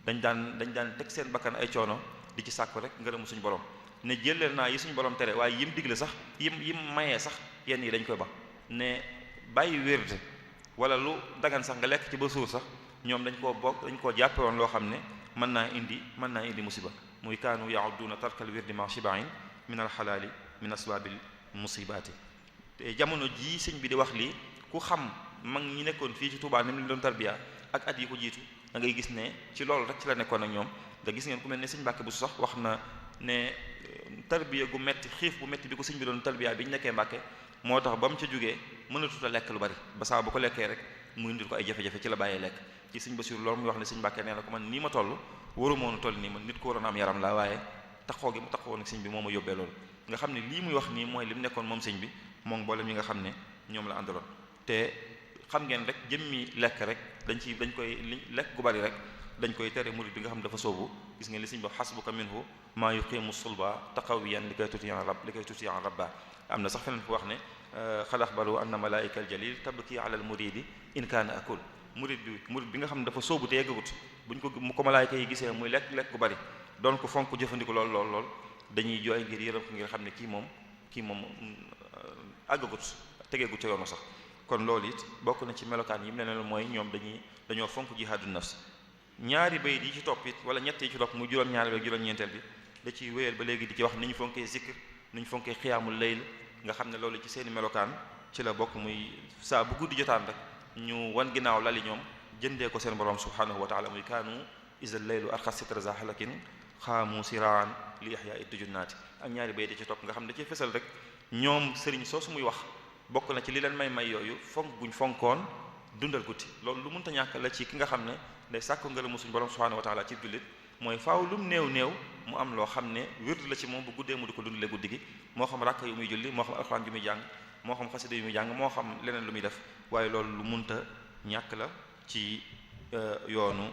dañ daan teg seen bakkan ay coono di ci sàkku rek ngërëmu suñu borom ne jëleel naa yi suñu borom tere waaye yim digle sax yim mayee sax yenn yi dañ koy ba ne bàyyi wérde wala lu dagan sax nga lekk ci ba suur sax ñoom dañ koo jàppe woon loo xam ne mën naa indi musiba muy kaanu yaudduuna tarkal wirdi ma shibain min al xalaali min asbaabil musibaati te jamono jii sëñ bi di wax lii ku xam mag ñi nekkoon fii ci Touba ni mu leen doon tarbiya ak at yi ko jiitu da ngay gis ne ci loolu rek ci la nekkoon ak ñoom da gis ngeen ku mel ne sëñ Mbàkke bu sax wax na ne tarbiya gu metti xiif bu metti bi ko sëñ bi doon tarbiya bi ñu nekkee Mbàkke moo tax ba mu ca jógee mënatut a lekk lu bari ba saa bu ko lekkee rek mu indil ko ay jafe-jafe ci la bàyyee lekk ci sëñ Basiru loolu muy wax ne sëñ Mbàkke nee na ko man nii ma toll waru moonu toll nii man nit ko waroon am yaram la waaye taxoo gi mu taxoo nag sëñ bi moo ma yóbbee loolu nga xam ne lii muy wax nii mooy li mu nekkoon moom sëñ bi moom mboolem ñi nga xam ne ñoom la àndaloon te xam ngeen rek jëmmi lekk rek dañ koy lekk gu bari rek dañ koy tere murid bi nga xam ne dafa soobu gis ngeen li sëñ bi xasbuka minhu maa yuqimu sulba taqawiyan li koy tuti an rabba am na sax feneen fu wax ne xad axbaru anna malaika al jalil tabki ala al muridi in kaana akul murid bi nga xam ne dafa soobu te yeggagut buñ ko malaayka yi gisee muy lekk gu bari doon ko fonk jëfandiku lool dañuy jooy ngir yërëm ko ngir xam ne kii moom àggagut tegeegut ca yoonu sax kon loolu it bokk na ci melokaan yi mu ne mooy ñoom dañoo fonk jihaadu nafs ñaari bayit yi ci topp it wala ñett yi ci topp muy juróom-ñaari ak juróom-ñeenteel bi da ciy wéyal ba léegi di ci wax ni ñu fonkee zikr ni ñu fonkee xiyaamul layl nga xam ne loolu ci seeni melokaan ci la bokk muy saa bu guddi jotaan rek ñu wan ginnaaw lali ñoom jëndee ko seen borom subhanahu wa taala muy kaanu isal laylu arxas sitra za halakin xaamu siraan li ihya it junnaati ak ñaari bayit yi ci topp nga xam ne da ciy fesal rek ñoom sëriñ soosu muy wax bokk na ci li leen may yooyu fonk guñ fonkoon dundal guddi loolu lu mënta ñàkk la ci ki nga xam ne day sàkku ngërëmu suñu borom subhanahu wa taala ci jullit mooy faaw lu mu néew mu am loo xam ne wird la ci moom bu guddee mu di ko dundale guddi gi moo xam rakk yu muy julli moo xam alxuraan yu muy jàng moo xam xasida yu muy jàng moo xam leneen lu muy def waaye loolu lu mënta ñàkk la ci yoonu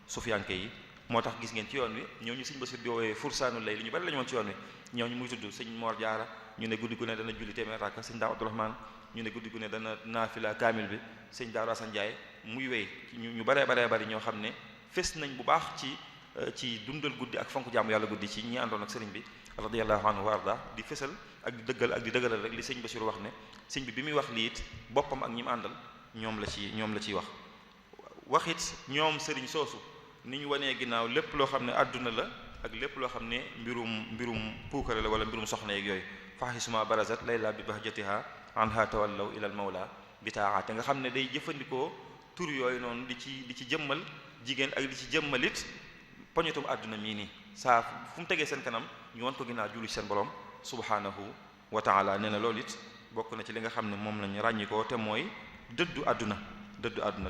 sufiyanke yi moo tax gis ngeen ci yoon wi ñooñu sëñ Basiru di woowee fursaanu lay li ñu bari la ñu woon ci yoon wi ñooñu muy tudd sëñ Mor Jaara ñu ne guddi gu ne dana julli téeméer rakka sëñ Daaw Abdourahmane ñu ne guddi gu ne dana naafila kaamil bi sëñ Daaru Asan Njaay muy wéy ñu baree bari ñoo xam ne fes nañ bu baax ci dundal guddi ak fonk jaamu yàlla guddi ci ñi àndoon ak sëriñ bi radiyallahu anhu wa arda di fesal ak di dëggal ak di dëggalal rek li sëñ Basiru wax ne sëñ bi muy wax lii it boppam ak ñi mu àndal ñoom la ciy wax it ñoom sëriñ soosu ni ñu wanee ginnaaw lépp loo xam ne àdduna la ak lépp loo xam ne mbirum puukare la wala mbirum soxna yeeg yooyu fahisuma barazat layla bi bahjatiha anha tawallaw ila al mawla bi taaate nga xam ne day jëfandikoo tur yooyu noonu di ci jëmmal jigéen ak di ci jëmmalit poñetum àdduna mii nii saa fu mu tegee seen kanam ñu wan ko ginnaaw julli ci seen borom subhanahu wa taala nee na loolu it bokk na ci li nga xam ne moom lañu ràññikoo te mooy dëddu àdduna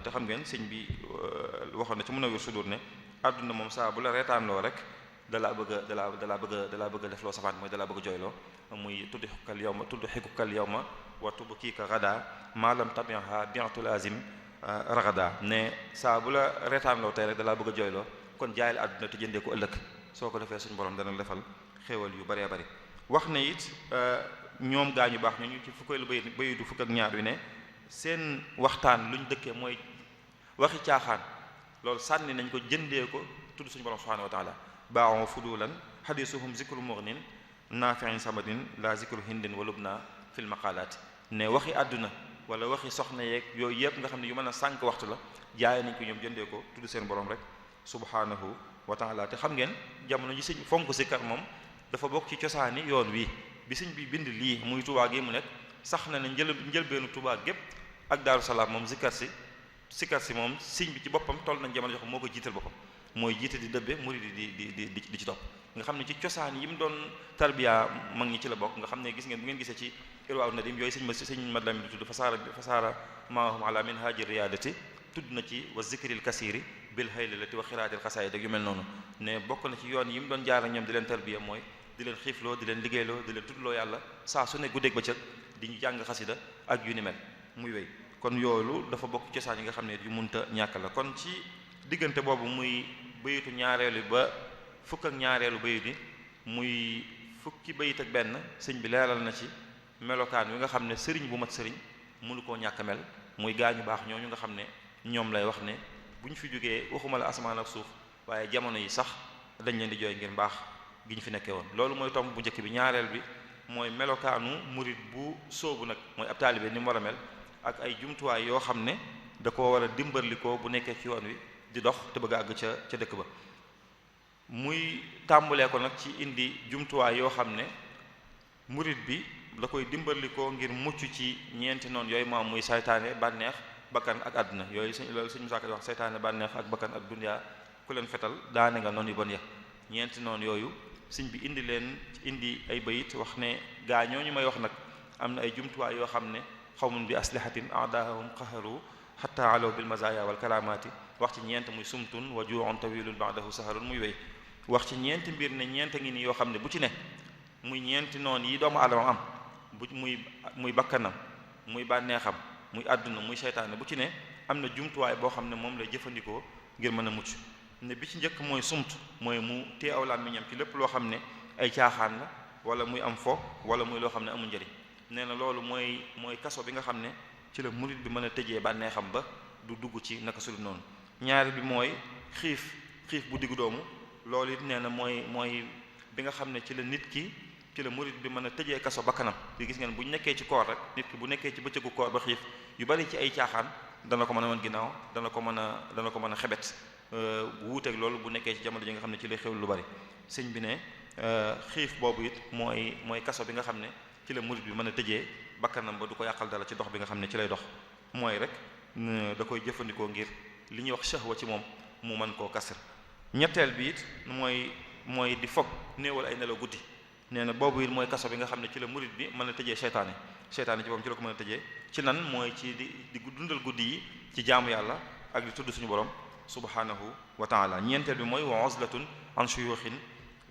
te xam ngeen sëñ bi waxoon na ci Munawwir Sudur ne àdduna moom saa bu la reetaanloo rek dalaa bëgg a def loo safaan mooy dalaa bëgg a jooyloo muy tudd xikukal yawma wa tubkiika ghadan ma lam tabiha bi'tu lazim ragada ne saa bu la reetaanloo tey rek dalaa bëgg a jooyloo kon jaayal àdduna te jëndee ko ëllëg soo ko defee suñu borom dana defal xéewal yu bëree bëri wax ne it ñoom gaañu baax ñooñu ci fukkeelu bayidu fukk ak ñaar wi ne seen waxtaan luñ dëkkee mooy waxi caaxaan loolu sànni nañ ko jëndee ko tudd suñu borom subhanahu wa taala baaxoo fudulan hadisuhum zikru mughnin nafi'in samadin la zikru hindin walubna fil maqalaati ne waxi àdduna wala waxi soxna yeeg yooyu yëpp nga xam ne yu mën a sànq waxtu la jaay nañ ko ñoom jëndee ko tudd seen borom rek subhanahu wa taala te xam ngeen jamono ji sëñ fonk sikkar moom dafa bokk ci cosaani yoon wi bi sëñ bi bind lii muy Tuubaa gi mu nekk sax na ne njëlbeenu Tuubaa gépp ak Daaru Salaam moom sikkar si moom sëñ bi ci boppam toll nañ jamono jox moo ko jiital boppam mooy jiite di dëbbe murid di ci topp nga xam ne ci cosaan yi mu doon tarbiya mag ñi ci la bokk nga xam ne gis ngeen bu ngeen gisee ci Irwaa Nadim yooyu sëñ madlam bi di tudd fasaara maahum ala minhaji riyadati tudd na ci wa zikril kasiri bil haylati wa xiraatil xasaayid yu mel noonu ne bokk na ci yoon yi mu doon jaar ak ñoom di leen tarbiya mooy di leen xiifloo di leen liggéeyloo di leen tuddloo yàlla saa su ne guddeeg bëccëg di ñu jàng xasida ak yu ni mel muy wéy kon yoolu dafa bokk cosaan yi nga xam ne yu munta ñàkk la kon ci diggante boobu muy bayitu ñaareelu ba fukk ak ñaareelu bayit yi muy fukki bayit ak benn sëñ bi leeral na ci melokaan wi nga xam ne sëriñ bu mat sëriñ mënu koo ñàkk mel muy gaañu baax ñooñu nga xam ne ñoom lay wax ne bu ñu fi jógee waxuma la asamaan ak suuf waaye jamono yi sax dañ leen di jooy ngir mbaax gi ñu fi nekkee woon loolu mooy tomb bu njëkk bi ñaareel bi mooy melokaanu murit bu sóobu nag mooy ab taalibe ni mu war a mel ak ay jumtuwaay yoo xam ne da koo war a dimbalikoo bu nekkee ci yoon wi di dox te bëgg a àgg ca dëkk ba muy tàmbalee ko nag ci indi jumtuwaay yoo xam ne murit bi la koy dimbalikoo ngir mucc ci ñeenti noonu yooyu maam muy saytaane bànneex bakkan ak àdduna yooyu loolu sëñ Musaa Ka wax saytaane bànneex ak bakkan ak dunya ku leen fetal daane nga noonu yu bon ya ñeenti noonu yooyu sëñ bi indi ay bayit wax ne gaa ñooñu may wax nag am na ay jumtuwaay yoo xam ne xawmun bi aslihatin a'daahum qaharu hatta alaw bil mazaya wal karamati wax ci ñeent muy sumtun wa ju'un tawilun ba'dahu saharun muy wéy wax ci ñeenti mbir ne ñeent ngi nii yoo xam ne bu ci ne muy ñeenti noonu yi doomu aadama am bu muy bakkanam muy bànneexam muy àdduna muy seytaane bu ci ne am na jumtuwaay boo xam ne moom lay jëfandikoo ngir mën a mucc ne bi ci njëkk mooy sumt mooy mu téye aw làmmiñam ci lépp loo xam ne ay caaxaan la wala muy am fo wala muy loo xam ne amul njëriñ nee na loolu mooy kaso bi nga xam ne ci la murit bi mën a tëjee bànneexam ba du dugg ci naka sulu noonu ñaari bi mooy xiif bu diggu doomu loolu it nee na mooy bi nga xam ne ci la nit ki ci la murit bi mën a tëjee kaso bakkanam di gis ngeen bu ñu nekkee ci koor rek nit ki bu nekkee ci bëccëgu koor ba xiif yu bari ci ay caaxaan dana ko mën a wan ginnaaw dana ko mën a xebet wuuteeg loolu bu nekkee ci jamono ji nga xam ne ci lay xew lu bari sëñ bi ne xiif boobu it mooy kaso bi nga xam ne ci la murit bi mën a tëjee bakkanam ba du ko yàqal dara ci dox bi nga xam ne ci lay dox mooy rek da koy jëfandikoo ngir li ñuy wax shahwa ci moom mu mën koo kasr ñetteel bi it mooy di foog néewal ay nelaw guddi nee na boobu it mooy kaso bi nga xam ne ci la murit bi mën a tëjee seytaane ci boobu ci la ko mën a tëjee ci nan mooy ci di dundal guddi yi ci jaamu yàlla ak di tudd suñu borom subhanahu wa taala ñeenteel bi mooy wa uzlatun an shuyukhin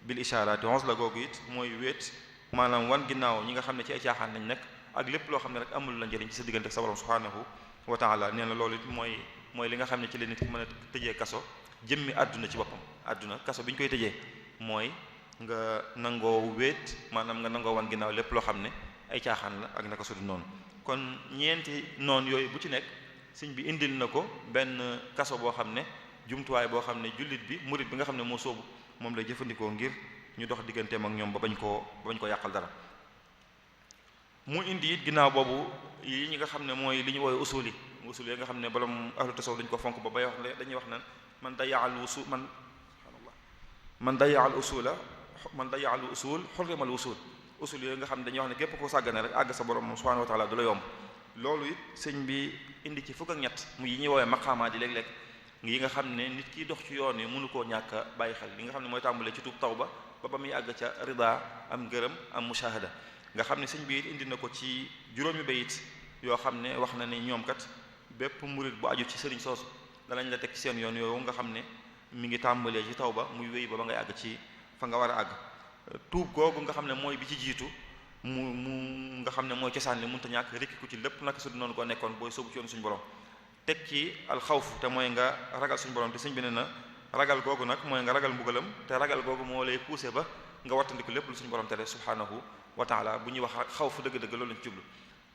bil isharati uzla googu it mooy wéet maanaam wan ginnaaw ñi nga xam ne ci ay caaxaan lañ nekk ak lépp loo xam ne rek amul la njëriñ ci sa diggante ak sa borom subhanahu wa taala nee na loolu it mooy li nga xam ne ci la nit ki mën a tëjee kaso jëmmi àdduna ci boppam àdduna kaso bi ñu koy tëjee mooy nga nangoo wéet maanaam nga nangoo wan ginnaaw lépp loo xam ne ay caaxaan la ak naka su dul noonu kon ñeenti noonu yooyu bu ci nekk sëñ bi indil na ko benn kaso boo xam ne jumtuwaay boo xam ne jullit bi murit bi nga xam ne moo sóobu moom lay jëfandikoo ngir ñu dox digganteem ak ñoom ba bañ koo yàqal dara mu indi it ginnaaw boobu yi ñi nga xam ne mooy li ñu woowee usul yi nga xam ne borom ahlu tasawuf dañu ko fonk ba bay wax dañuy wax naan man dayya al usul xurrimal usul usul yooyu nga xam ne dañuy wax ne képp koo sàggane rek àgg sa borom subhanahu wa taala du la yomb loolu it sëñ bi indi ci fukk ak ñett mu yi ñuy woowee maqaamaat yi léeg-léeg yi nga xam ne nit kiy dox ci yoon yi mënu koo ñàkk a bàyyi xel li nga xam ne mooy tàmbalee ci tuub tawba ba muy àgg ca rida am ngërëm am mushahada nga xam ne sëñ bi it indi na ko ci juróomi bayit yoo xam ne wax na ne ñoom kat bépp murit bu aju ci sëriñ soosu danañ la teg ci seen yoon yooyu nga xam ne mi ngi tàmbalee ci tawba muy wéy ba ngay àgg ci fa nga war a àgg tuub googu nga xam ne mooy bi ci jiitu mu nga xam ne mooy cosaan li mënta ñàkk rekki ku ci lépp naka su du noonu ko nekkoon booy sóobu ci yoon suñu borom teg ci alxawf te mooy nga ragal suñu borom te sëñ bi ne na ragal googu nag mooy nga ragal mbugalam te ragal googu moo lay poussé ba nga wattandiku lépp lu suñu borom tere subhanahu wa taala bu ñuy wax xawf dëgg-dëgg loolu lañ ci jublu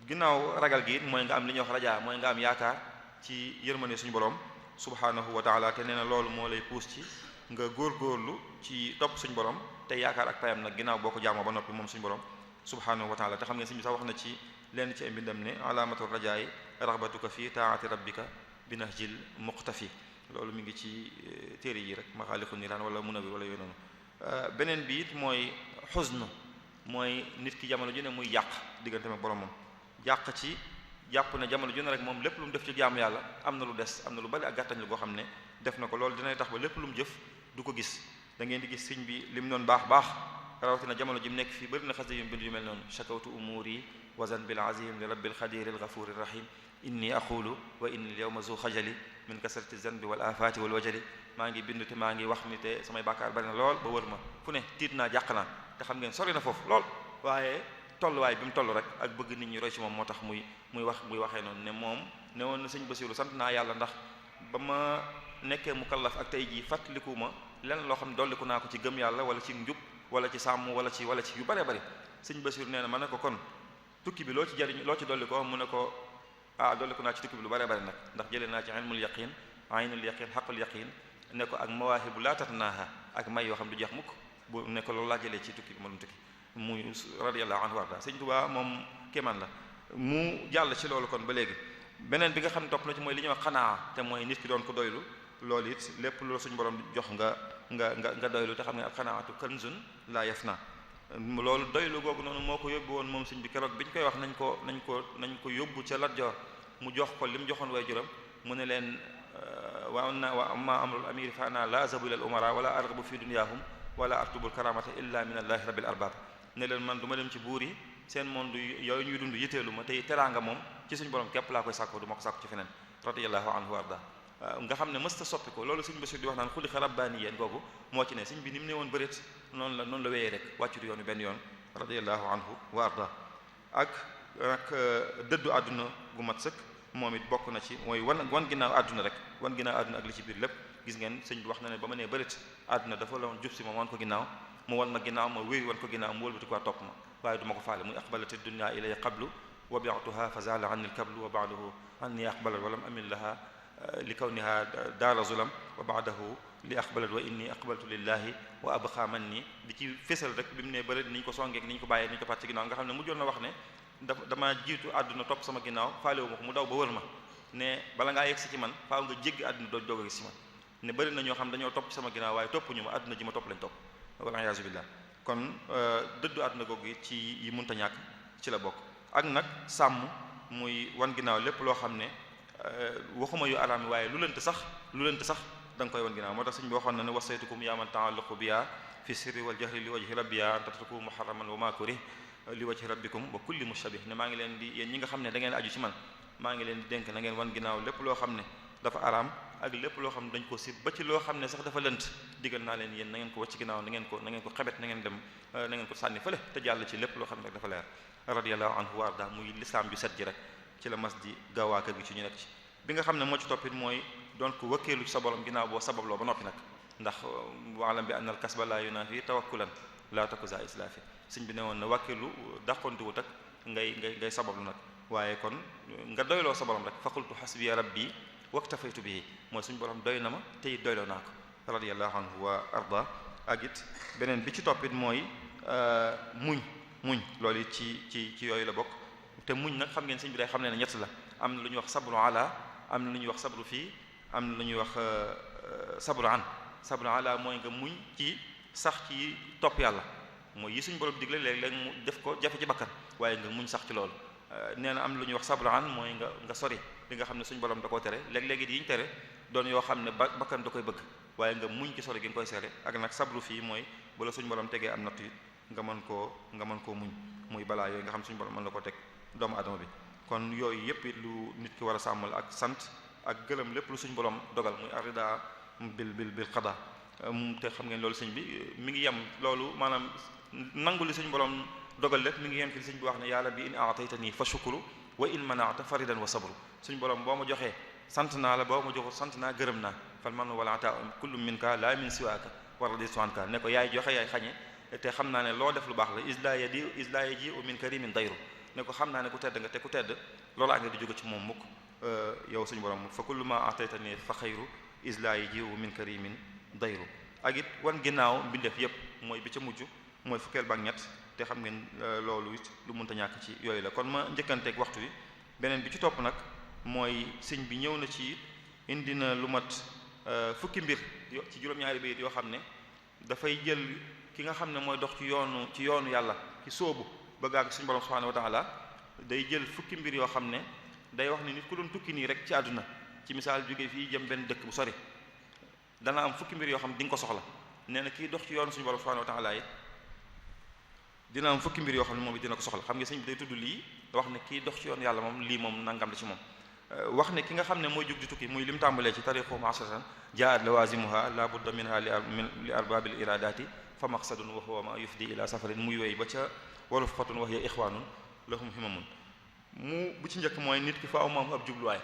ginnaaw ragal gi it mooy nga am li ñuy wax rajaa mooy nga am yaakaar ci yërmande suñu borom subhanahu wa taala te nee na loolu moo lay puus ci nga góorgóorlu ci topp suñu borom te yaakaar ak payam nag ginnaaw boo ko jaamoo ba noppi moom suñu borom subhanahu wa taala te xam ngeen suñu sax wax na ci lenn ci ay mbindam ne alaamatu rajaay raxbatuka fi taati rabbika bi nahjil muqtafi loolu mi ngi ci téere yi rek maxaaliqu niraan wala munawi wala yooyu noonu beneen bi it mooy xusnu mooy nit ki jamono ju ne muy yàq diggante ak boromam yàq ci jàpp ne jamono ju ne rek moom lépp lu mu def ci jaamu yàlla am na lu des am na lu bari ak gàttañ lu goo xam ne def na ko loolu dina tax ba lépp lu mu jëf du ko gis da ngeen di gis sëñ bi li mu doon baax rawatina jamono ji mu nekk fii bëri na xasida yu bind yu mel noonu shakawtu umuri wazan bil azim li rabbil xadir al ghafur ar rahim inni aqulu wa inni al yawma zu xajali min kasrati zanbi wal afati wal wajali maa ngi bind te maa ngi wax ni te samay bàkkaar bari na lool ba wër ma fu ne tiit naa jàq naa te xam ngeen sori na foofu lool waaye tolluwaay bi mu toll rek ak bëgg nit ñi roy ci moom moo tax muy waxee noonu ne moom ne woon na sëñ Basiru sant naa yàlla ndax ba ma nekkee mukallaf ak tey jii fàttaliku ma lenn loo xam ne dolliku naa ko ci gëm yàlla wala ci njub wala ci sàmm wala ci yu bare bari sëñ Basiru nee na ma ne ko kon tukki bi loo ci jariñ loo ci dolli ko mu ne ko dolliku naa ci tukki bi lu bare bari nag ndax jëlee naa ci ilmul yaqin aynul yaqin xaqul yaqin ne ko ak mawaahibu laa tatnaaha ak may yoo xam du jeex mukk bu ne ko loolu laa jëlee ci tukki bi ma doon tukki muy radiyallahu anhu warda sëñ Tuubaa moom kéemaan la mu jàll ci loolu kon ba léegi beneen bi nga xam ne topp na ci mooy li ñuy wax xanaa te mooy nit ki doon ko doylu loolu it lépp loolu suñu borom jox nga doylu te xam ne ak xanaatu kanzun laa yafna loolu doylu googu noonu moo ko yóbbu woon moom sëñ bi keroog bi ñu koy wax nañ ko yóbbu ca Lat Joor mu jox ko li mu joxoon way juram mu ne leen wa amma amrul amiri fa ana la azabu ila al umara wala arghabu fi dunyahum wala artubul karamata illa min allahi rabbil arbab ne leen man du ma dem ci buur yi seen monde yooyu ñuy dund yitteelu ma tey teraanga moom ci suñu borom képp laa koy sàkko du ma ko sàkko ci feneen radiyallahu anhu wa arda nga xam ne mësta soppi ko loolu suñu Basiru di wax naan xuliqa rabbaaniyan googu moo ci ne suñ bi ni mu ne woon bëreet noonu la wéyee rek wàccut yoon wi benn yoon radiyallahu anhu wa arda ak dëddu àdduna gu mat sëkk moom it bokk na ci mooy wan ginnaaw àdduna rek wan ginnaaw àdduna ak li ci biir lépp gis ngeen sëñ bi wax na ne ba ma nee bëreet àdduna dafa la woon jub si ma wan ko ginnaaw mu wan ma ginnaaw ma wéy wan ko ginnaaw mu wëlbati ko topp ma waaye du ma ko faale muy aqbalati dunya ilay qablu wa bi'tuha fa zala anni al-kablu wa ba'dahu anni aqbalat wa lam amin laha li kawniha daara zulam wa ba'dahu li aqbalat wa inni aqbaltu lillahi wa abqa manni di ci fésal rek bi mu ne bëri niñ ko songeek niñ ko bàyyee niñ ko pàcc ci ginnaaw nga xam ne mujjoon na wax ne dama jiitu àdduna topp sama ginnaaw faalewu ma ko mu daw ba wër ma ne bala ngaa yegg si ci man faaw nga jéggi àdduna doog a gis ci man ne bëri na ñoo xam dañoo topp sama ginnaaw waaye topp ñu ma àdduna ji ma topp lañ topp wala iyaazu billah kon dëddu àdduna googu yi ci yi munta ñàkk ci la bokk ak nag sàmm muy wan ginnaaw lépp loo xam ne waxuma yu araam yi waaye lu lënt sax da nga koy wan ginnaaw moo tax sëñ bi waxoon na ne wasaytukum yaa man ta'allaqu biya fi sirri wal jahri li wajhi rabbiya an tatruku muharraman wa ma kurih li wajhi rabbikum wa kulli mushabih ne maa ngi leen di yéen ñi nga xam ne da ngeen aju ci man maa ngi leen di dénk na ngeen wan ginnaaw lépp loo xam ne dafa araam ak lépp loo xam ne dañ ko sib ba ci loo xam ne sax dafa lënt digal naa leen yéen na ngeen ko wacc ginnaaw na ngeen ko xebet na ngeen dem na ngeen ko sànni fële te jàll ci lépp loo xam ne rek dafa leer radiyallahu anhu wa arda muy lislaam ju set ji rek ci la mas di gaawaaka gi ci ñu nekk ci bi nga xam ne moo ci toppit mooy doon ko wëkkeelu ci sa borom ginnaaw boo sababloo ba noppi nag ndax waalam bi anna al kasba la yunafi tawakkulan la takuza islafi sëñ bi ne woon na wàkkeelu dàqontiwut ak ngay sabablu nag waaye kon nga doyloo sa borom rek fa qultu hasbiya rabbi waktafaytu bihi mooy suñu borom doy na ma te it doyloo naa ko radiyallahu anhu wa arda ak it beneen bi ci toppit mooy muñ loolu it ci yooyu la bokk te muñ nag xam ngeen sëñ bi day xam ne ñett la am na lu ñuy wax sabru ala am na lu ñuy wax sabru fii am na lu ñuy wax sabru ala mooy nga muñ ci sax ci topp yàlla mooy yi suñu borom digle léeg-léeg mu def ko jafe ci bakkan waaye nga muñ sax ci loolu nee na am na lu ñuy wax sabru an mooy nga sori li nga xam ne suñu borom da koo tere léeg-léeg it yi ñu tere doon yoo xam ne bakkan da koy bëgg waaye nga muñ ci sori gi nga koy seere ak nag sabru fii mooy bu la suñu borom tegee am natt it nga mën koo muñ muy balaa yooyu nga xam suñu borom mën la ko teg doomu adama bi kon yooyu yépp it lu nit ki war a sàmmal ak sant ak gërëm lépp lu suñu borom dogal muy arida bil qada te xam ngeen loolu sëñ bi mi ngi yem loolu maanaam nangu li suñu borom dogal lépp mi ngi yem ci li sëñ bi wax ne yàlla bi in a'taytani fa shukru wa in mana'ta faridan wa sabru suñu borom boo ma joxee sant naa la boo ma joxul sant naa gërëm naa fal man wala ata kullu minka la min siwaaka wa raditu anka ne ko yaay joxe yaay xañe te xam naa ne loo def lu baax la isla yaji min karimin dayru ne ko xam naa ne ku tedd nga te ku tedd loolu ak nga di jóge ci moom mukk yow suñu borom fa kullu ma ataytani fa xayru isla yi jiwu min karimin dayru ak it wan ginnaaw mbindeef yépp mooy bi ca mujj mooy fukkeel ba ak ñett te xam ngeen loolu it lu mënta ñàkk ci yooyu la kon ma njëkkanteeg waxtu wi beneen bi ci topp nag mooy sëñ bi ñëw na ci indi na lu mat fukki mbir ci juróom-ñaari bayit yoo xam ne dafay jël ki nga xam ne mooy dox ci yoonu yàlla ki sóobu bëgg ak suñu borom subhanahu wa ta'ala day jël fukki mbir yoo xam ne day wax ne nit ku doon tukki nii rek ci àdduna ci misaal jóge fii jëm benn dëkk bu sori dana am fukki mbir yoo xam ne di nga ko soxla nee na kii dox ci yoonu suñu borom subhanahu wa ta'ala yi dina am fukki mbir yoo xam ne moom it dina ko soxla xam nga sëñ bi day tudd lii wax ne kii dox ci yoonu yàlla moom lii moom nangam la ci moom wax ne ki nga xam ne mooy jóg di tukki muy lim tàmbalee ci tariqu ma'asatan jaat lawazimuha la budda minha li arbabil iradati fa maqsadun wa huwa ma yufdi ila safarin muy wéy ba ca wolof xotun wax ya ixwanun lahum himamun bu ci njëkk mooy nit ki faaw mu am ab jubluwaay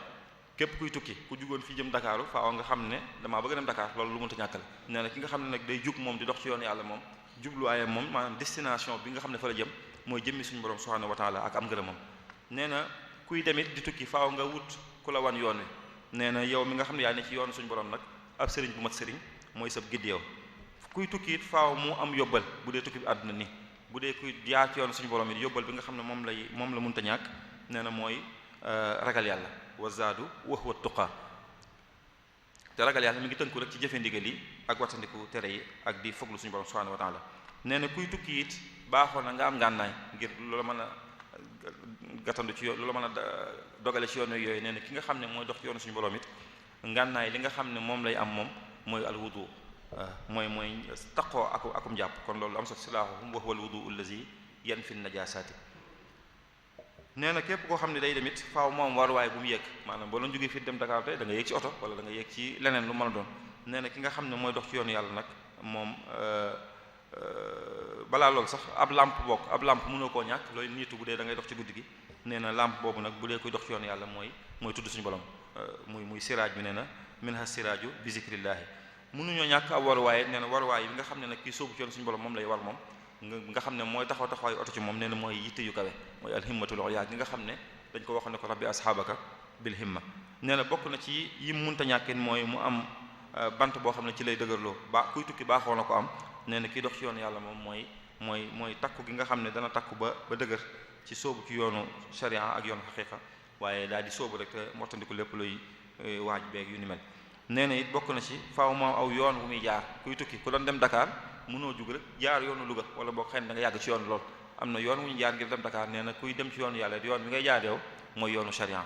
képp kuy tukki ku jugoon fii jëm Dakaaru faaw nga xam ne damaa bëgg a dem Dakar loolu lu mënta ñàkk la nee na ki nga xam ne nag day jug moom di dox ci yoonu yàlla moom jubluwaayam moom maanaam destination bi nga xam ne fa la jëm mooy jëmmi suñu borom subhanahu wa ta'ala ak am ngërëmam nee na kuy demit di tukki faaw nga wut ku la wan yoon wi nee na yow mi nga xam ne yaa ne ci yoonu suñu borom nag ab sëriñ bu mat sëriñ mooy sab gidd yow kuy tukki it faaw mu am yóbbal bu dee tukki bi àdduna ni bu dee kuy jaar ci yoonu suñu borom it yóbbal bi nga xam ne moom la mënta ñàkk nee na mooy ragal yàlla wa zaadu wa huwa tuqa te ragal yàlla mi ngi tënku rek ci jëfe ndigal yi ak wattandiku tere yi ak di foglu suñu borom subhanahu wa ta'ala nee na kuy tukki it baaxoo na nga am ngànnaay ngir loola mën a gàttandu ci yoon loola mën a dogale ci yoon yooyu nee na ki nga xam ne mooy dox ci yoonu suñu borom it ngànnaay li nga xam ne moom lay am moom mooy al wudu mooy taqoo akum jàpp kon loolu am sot silaahuhum wa huwa al wudu allazi yanfi najasaati nee na képp koo xam ne day demit faaw moom waruwaay bu mu yéeg maanaam boo doon jógee fii dem Dakar tey da nga yéeg ci oto wala da nga yéeg ci leneen lu mën a doon nee na ki nga xam ne mooy dox ci yoonu yàlla nag moom balaa loolu sax ab lampe mënoo koo ñàkk looy niitu bu dee da ngay dox ci guddi gi nee na lampe boobu nag bu dee koy dox ci yoonu yàlla mooy tudd suñu borom muy siraaj bi nee na minha siraaju bi zikrillahi mënuñoo ñàkk ab waruwaay nee na waruwaay bi nga xam ne nag kii sóobu ci yoonu suñu borom moom lay war moom nga xam ne mooy taxawaayu oto ci moom nee na mooy yitte yu kawe mooy alhimmatul ulya gi nga xam ne dañ ko waxoon ne ko rabbi asxaabaka bil himma nee na bokk na ci yi munta ñàkkin mooy mu am bant boo xam ne ci lay dëgërloo kuy tukki baaxoo na ko am nee na kii dox ci yoonu yàlla moom mooy takku gi nga xam ne dana takku ba dëgër ci sóobu ci yoonu sharia ak yoonu xaqiqa waaye daal di sóobu rek te mottandiku lépp luy waaj beeg yu ni mel nee na it bokk na ci faaw moom aw yoon bu muy jaar kuy tukki ku doon dem Dakar mënoo jug rek jaar yoonu Louga wala boo xëy na da nga yàgg ci yoon lool am na yoon wu ñu jaar ngir dem Dakar nee na kuy dem ci yoonu yàlla yoon bi ngay jaar yow mooy yoonu sharia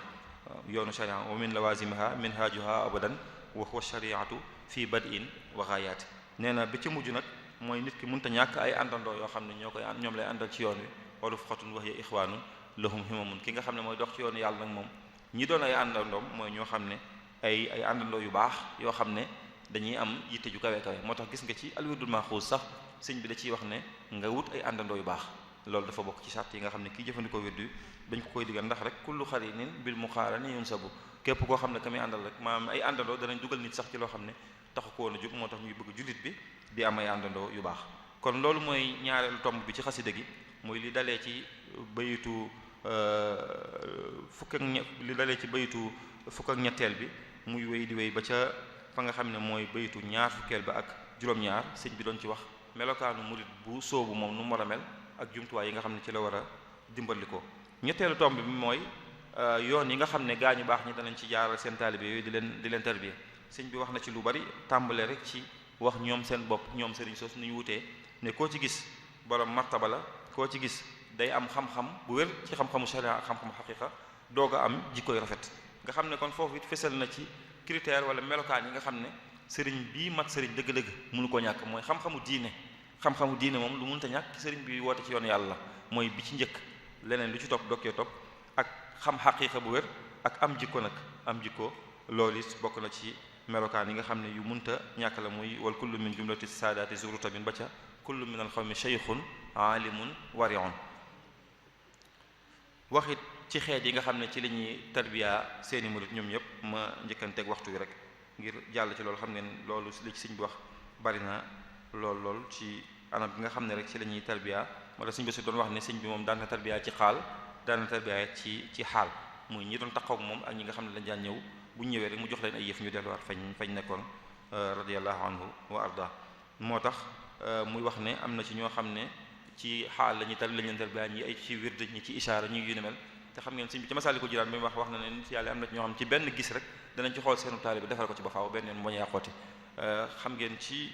yoonu sharia wa min lawazimiha minhajuha abadan wa huwa shariatu fi bad'in wa ghayat nee na bi ci mujj nag mooy nit ki mënta ñàkk ay àndandoo yoo xam ne ñoom lay àndal ci yoon wi wala fuqatun wa hiya ikhwanun lahum himamun ki nga xam ne mooy dox ci yoonu yàlla nag moom ñi doon ay àndandoom mooy ñoo xam ne ay àndandoo yu baax yoo xam ne dañuy am yitte ju kawe kawe moo tax gis nga ci alwirdul maxuus sax sëñ bi da ciy wax ne nga wut ay àndandoo yu baax loolu dafa bokk ci sart yi nga xam ne kii jëfandikoo wirdu dañ ko koy digal ndax rek kullu xarinin bil muqarani yunsabu képp koo xam ne ka muy àndal rek maanaam ay àndandoo danañ dugal nit sax ci loo xam ne taxu ko woon a jóg moo tax ñuy bëgg jullit bi di am ay àndandoo yu baax kon loolu mooy ñaareelu tomb bi ci xasida gi mooy li dalee ci bayitu fukk ak ñetteel bi muy wéy di wéy ba ca fa nga xam ne mooy bayitu ñaar fukkeel ba ak juróom-ñaar sëñ bi doon ci wax melokaanu murit bu soobu moom nu mu war a mel ak jumtuwaay yi nga xam ne ci la war a dimbali ko ñetteelu tomb bi mooy yoon yi nga xam ne gaa ñu baax ñi danañ ci jaaral seen taalibe yooyu di leen tarbiya sëñ bi wax na ci lu bari tàmbale rek ci wax ñoom seen bopp ñoom sëriñ sos ni ñu wutee ne koo ci gis borom martaba la koo ci gis day am xam-xam bu wér ci xam-xamu sharia xam-xamu xaqiqa doog a am jikkoy rafet nga xam ne kon foofu it fesal na ci critère wala melokaan yi nga xam ne sëriñ bii mat sëriñ dëgg-dëgg mënu ko ñàkk mooy xam-xamu diine moom lu mënta ñàkk sëriñ bi woote ci yoon yàlla mooy bi ci njëkk leneen lu ci topp dokkee topp ak xam xaqiqa bu wér ak am jikko nag am jikko loolu it bokk na ci melokaan yi nga xam ne yu mënta ñàkk la muy wal kullu min jumlati saadaati zurutabin ba ca kullu min al xawmi shaykhun aalimun wari'un waxit ci xeet yi nga xam ne ci la ñuy tarbiya seeni murit ñoom ñëpp ma njëkkanteeg waxtu wi rek ngir jàll ci loolu xam ngeen loolu li ci sëñ bi wax bari na lool ci anam bi nga xam ne rek ci la ñuy tarbiya wala sëñ bi su doon wax ne sëñ bi moom daan na tarbiya ci xaal daan na tarbiya ci xaal muy ñi doon taxaw ak moom ak ñi nga xam ne dañ daan ñëw bu ñu ñëwee rek mu jox leen ay yëf ñu delluwaat fañ nekkoon radiyallahu anhu wa arda moo tax muy wax ne am na ci ñoo xam ne ci xaal lañuy lañ leen tarbiya ñi ay ci wird ñi ci ishaara ñu yu ne mel te xam ngeen sëñ bi ci Masaalikul Jinaan bi wax na ne nit yàlla am na ci ñoo xam ci benn gis rek danañ ci xool seenu taalibe defal ko ci ba faaw benn yoon moo ñu yàqooti xam ngeen ci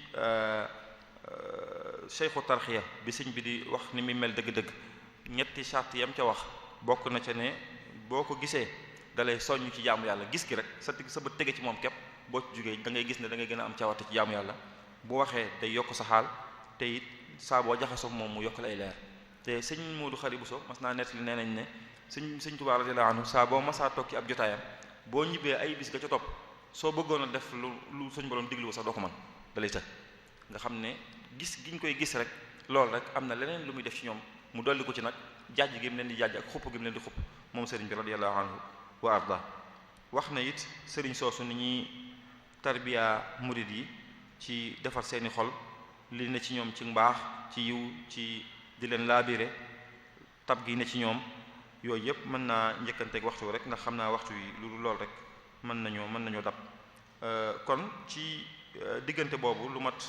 Cheikhu Tarxiya bi sëñ bi di wax ni muy mel dëgg-dëgg ñetti charte yam ca wax bokk na ca ne boo ko gisee dalay soññ ci jaamu yàlla gis ki rek sa bët tege ci moom képp boo ci jógee da ngay gis ne da ngay gën a am cawarte ci jaamu yàlla bu waxee day yokk sa xaal te it saa boo jaxasoo moom mu yokk lay leer te sëñ Moodu Xari Buso mas naa nettali nee nañ ne sëñ Tuubaa radiyallahu anhu saa boo masaa toog ci ab jotaayam boo ñibbee ay bis ga ca topp soo bëggoon a def lu suñ borom diglu sax doo ko mën dalay të nga xam ne gis giñ koy gis rek loolu rek am na leneen lu muy def ci ñoom mu dolli ko ci nag jaaj gi mu leen di jaaj ak xupp gi mu leen di xupp moom sëriñ bi radiyallahu anhu wa arda wax na it sëriñ soosu ni ñuy tarbiya murid yi ci defar seeni xol li ne ci ñoom ci mbaax ci yiw ci di leen laabire tab gi ne ci ñoom yooyu yëpp mën naa njëkkanteeg waxtu rek ndax xam naa waxtu yi lu lool rek mën nañoo dab kon ci diggante boobu lu mat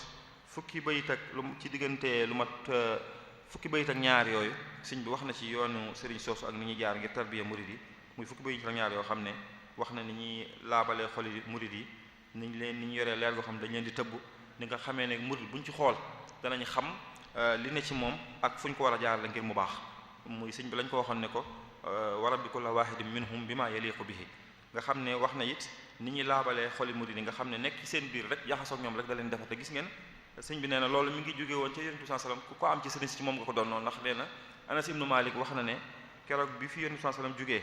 fukki bayit ak ci diggante lu mat fukki bayit ak ñaar yooyu sëñ bi wax na ci yoonu sëriñ soosu ak ni ñuy jaar ngir tarbiya murid yi muy fukki bayit ak ñaar yoo xam ne wax na ni ñuy laabalee xoli murid yi ni ñu yoree leer goo xam ne dañ leen di tëbb ni nga xamee ne murid buñ ci xool danañ xam li ne ci moom ak fu ñu ko war a jaarale ngir mu baax muy sëñ bi lañ ko waxoon ne ko wa rabbi kulli wahidin minhum bima yaliqu bihi nga xam ne wax na it ni ñuy laabalee xoli murid yi nga xam ne nekk ci seen biir rek jaxasoog ñoom rek da leen defar te gis ngeen sëñ bi nee na loolu mi ngi jóge woon ca Yonent bi sallam ku ko am ci sëriñ si ci moom nga ko doon noonu ndax nee na Anas ibnu Malik wax na ne keroog bi fi Yonent bi sallam jógee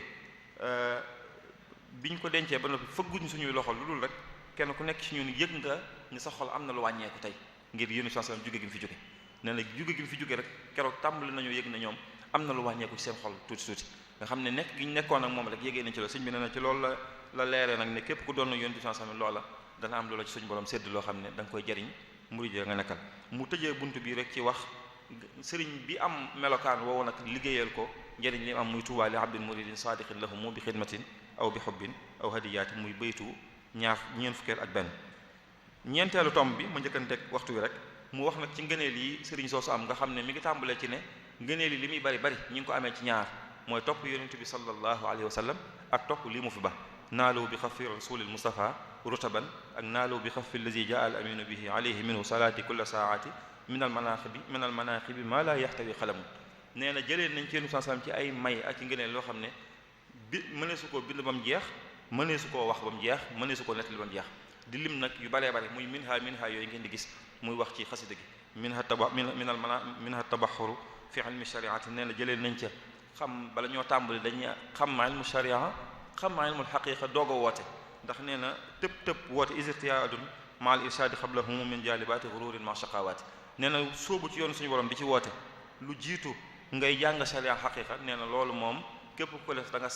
biñ ko dencee ba noppi fëgguñ suñuy loxo lu dul rek kenn ku nekk ci ñun yëg nga ni sa xol am na lu wàññeeku tey ngir Yonent bi sallam jóge gi mu fi jóge nee na jóge gi mu fi jóge rek keroog tàmbali nañu yëg na ñoom am na lu wàññeeku ci seen xol tuuti nga xam ne nekk gi ñu nekkoon ak moom rek yégee nañ ci loolu sëñ bi nee na ci loolu la leeree nag ne képp ku doon na Yonent bi sallam loola dana am loola ci suñu borom sédd loo xam ne da nga koy jariñ murid nga nekkal mu tëjee bunt bi rek ci wax sëriñ bi am melokaan woowu nag liggéeyal ko njëriñ li am muy tuubaa li abdin muridin saadiqin lahumu bi xidmatin aw bi xubbin aw hadiyaati muy baytu ñeent fukkeel ak benn ñeenteelu tomb bi ma njëkkanteeg waxtu wi rek mu wax nag ci ngëneel yi sëriñ soosu am nga xam ne mi ngi tàmbalee ci ne ngëneel yi li muy bari ñi ngi ko amee ci ñaar mooy topp yonent bi sallallahu alayhi wa sallam ak topp lii mu fi ba naalu bi xafi rasulil mustafa rutaban ak naalu bi xafi allazi jaa al aminu bihi alayhi minhu salaati kulla saati min al manaqibi ma la yaxtawi xalamun nee na jëlee nañ ci yéen sallam ci ay may ak ci ngëneel loo xam ne mënee su koo bind ba mu jeex mënee su koo wax ba mu jeex mënee su koo nettali ba mu jeex di lim nag yu baree bare muy minha yooyu ngeen di gis muy wax ci xasida gi minha tabaxuru fi ilmi shariati nee na jëlee nañ ca xam bala ñoo tàmbali dañuy xam ilmu sharia xam ilmul xaqiqa doog a woote ndax nee na tëb woote isirtiyaadun maal irsaadi xabla humum min jaalibaati gururin ma shaqawaati nee na sóobu ci yoonu suñu borom di ci woote lu jiitu ngay jàng sharia xaqiqa nee na loolu moom képp ku ko def da nga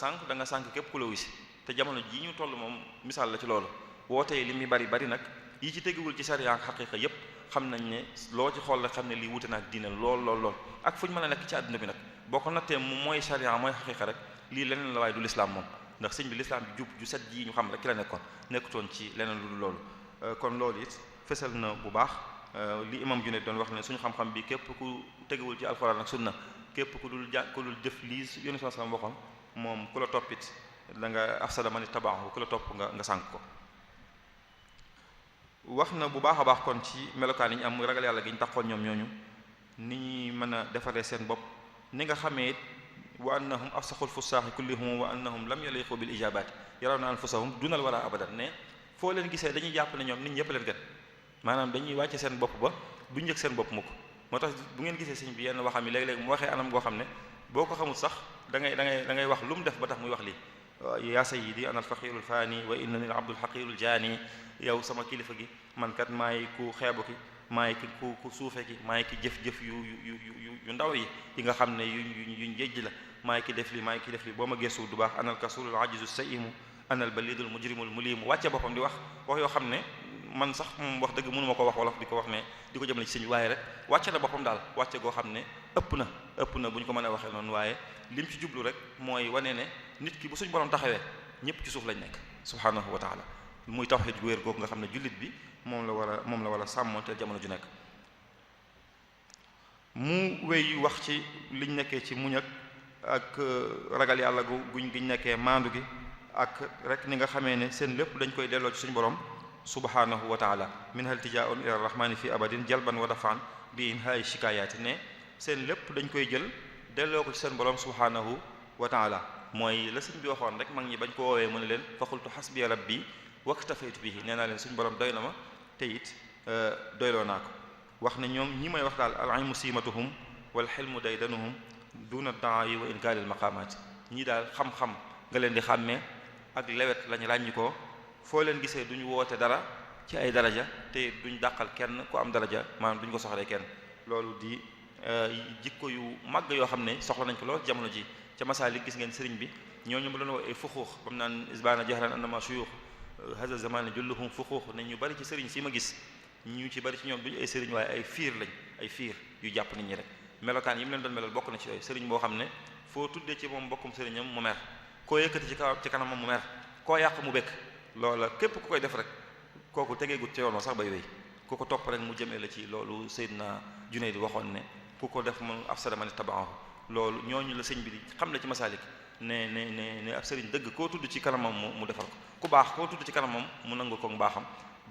sànq képp ku la wisi te jamono jii ñu toll moom misaal la ci loolu woote yi li muy bari nag yi ci teguwul ci sharia xaqiqa yépp xam nañ ne loo ci xool rek xam ne lii wute na ak diine lool ak fu ñu mën a nekk ci àdduna bi nag boo ko nattee mooy sharia mooy xaqiqa rek lii leneen la waaye du lislaam moom ndax sëñ bi lislaam bi jub ju set ji ñu xam rek ki la nekkutoon ci leneen lu dul loolu kon loolu it fesal na bu baax li imam Junayd doon wax ne suñu xam-xam bi képp ku tegewul ci alxuraan ak sunna képp ku dul jëf lii Yonent bi sallam waxoon moom ku la toppit da nga afsada man ittaba'ahu ku la topp nga sànk ko wax na bu baax a baax kon ci melokaan yi ñu am muy ragal yàlla gi ñu taxoon ñoom ñooñu ni ñuy mën a defaree seen bopp ni nga xamee it wa annahum afsaxul fusaaxi kullihum wa annahum lam yaliqu bil ijabaati yarawna anfusahum dunal wara abadan ne foo leen gisee dañuy jàpp ne ñoom nit ñëpp leen gën maanaam dañuy wàcce seen bopp ba du njëkk seen bopp mukk moo tax bu ngeen gisee sëñ bi yenn waxam yi léeg-léeg mu waxee anam goo xam ne boo ko xamul sax da ngay wax lu mu def ba tax muy wax lii yaa sayyidi ana alfaqirul faani wa innani al abdul haqirul jaani yow sama kilifa gi man kat maay ku xeebu ki maay ki ku suufe ki maay ki jëf-jëf yu ndaw yi nga xam ne yuñ jejj la maay ki def li boo ma gëstu du baax anal kasulul ajizu saimu anal balidul mujrimul mulimu wàcce boppam di wax yoo xam ne man sax moom wax dëgg mënu ma ko wax wolof di ko wax ne di ko jëmale ci sëñ waaye rek wàcce na boppam daal wàcce goo xam ne ëpp na bu ñu ko mën a waxee noonu waaye lim ci jublu rek mooy wane ne nit ki bu suñu borom taxawee ñëpp ci suuf lañ nekk subhanahu wa taala muy tawhid gu wér googu nga xam ne jullit bi moom la war a sàmmonteel jamono ju nekk. mu wéy wax ci liñ nekkee ci muñ ak ragal yàlla guñ nekkee maandu gi ak rek ni nga xamee ne seen lépp dañ koy delloo ci suñu borom subhanahu wa taala min hal tijaa'un ila rahmani fi abadin jalban wa dafaan bi inhaay shikayaati ne seen lépp dañ koy jël delloo ko ci seen borom subhanahu wa taala mooy la sëñ bi waxoon rek mag ñi bañ ko woowee mu ne leen fa qultu hasbiya rabbi waktafaytu bihi nee naa leen suñu borom doy na ma te it doyloo naa ko wax ne ñoom ñi may wax daal al ilmu siimatuhum wal xilmu daydanuhum duna daayi wa inkaaril maqaamaat ñii daal xam-xam nga leen di xàmmee ak lewet lañ ràññi ko foo leen gisee duñu woote dara ci ay daraja te duñ dàqal kenn ku am daraja maanaam duñ ko soxlee kenn loolu di jikko yu màgg yoo xam ne soxla nañ ko lool jamono ji ca masaalik gis ngeen sëriñ bi ñooñu mu doon wax ay fuxuux bam naan isbaana jahran annama shuyuux haza zamane julluhum fuxuux ne ñu bari ci sëriñ si ma gis ñu ci bari ci ñoom duñu ay sëriñ waaye ay fiir lañ ay fiir yu jàpp nit ñi rek melokaan yi mu leen doon melal bokk na ci yooyu sëriñ boo xam ne foo tuddee ci moom mbokkum sëriñam mu mer koo yëkkati ci kanamam mu mer koo yàq mu bekk loola képp ku koy def rek kooku tegeegut ci yoon sax bay wéy ku ko topp rek mu jëmee la ci loolu Seydina Junayd di waxoon ne ku ko def mu afsada man ittaba'ahu loolu ñooñu la sëñ bi di xam la ci masaalik ne ab sëriñ dëgg koo tudd ci kanamam mu defar ko ku baax koo tudd ci kanamam mu nangu ko mbaaxam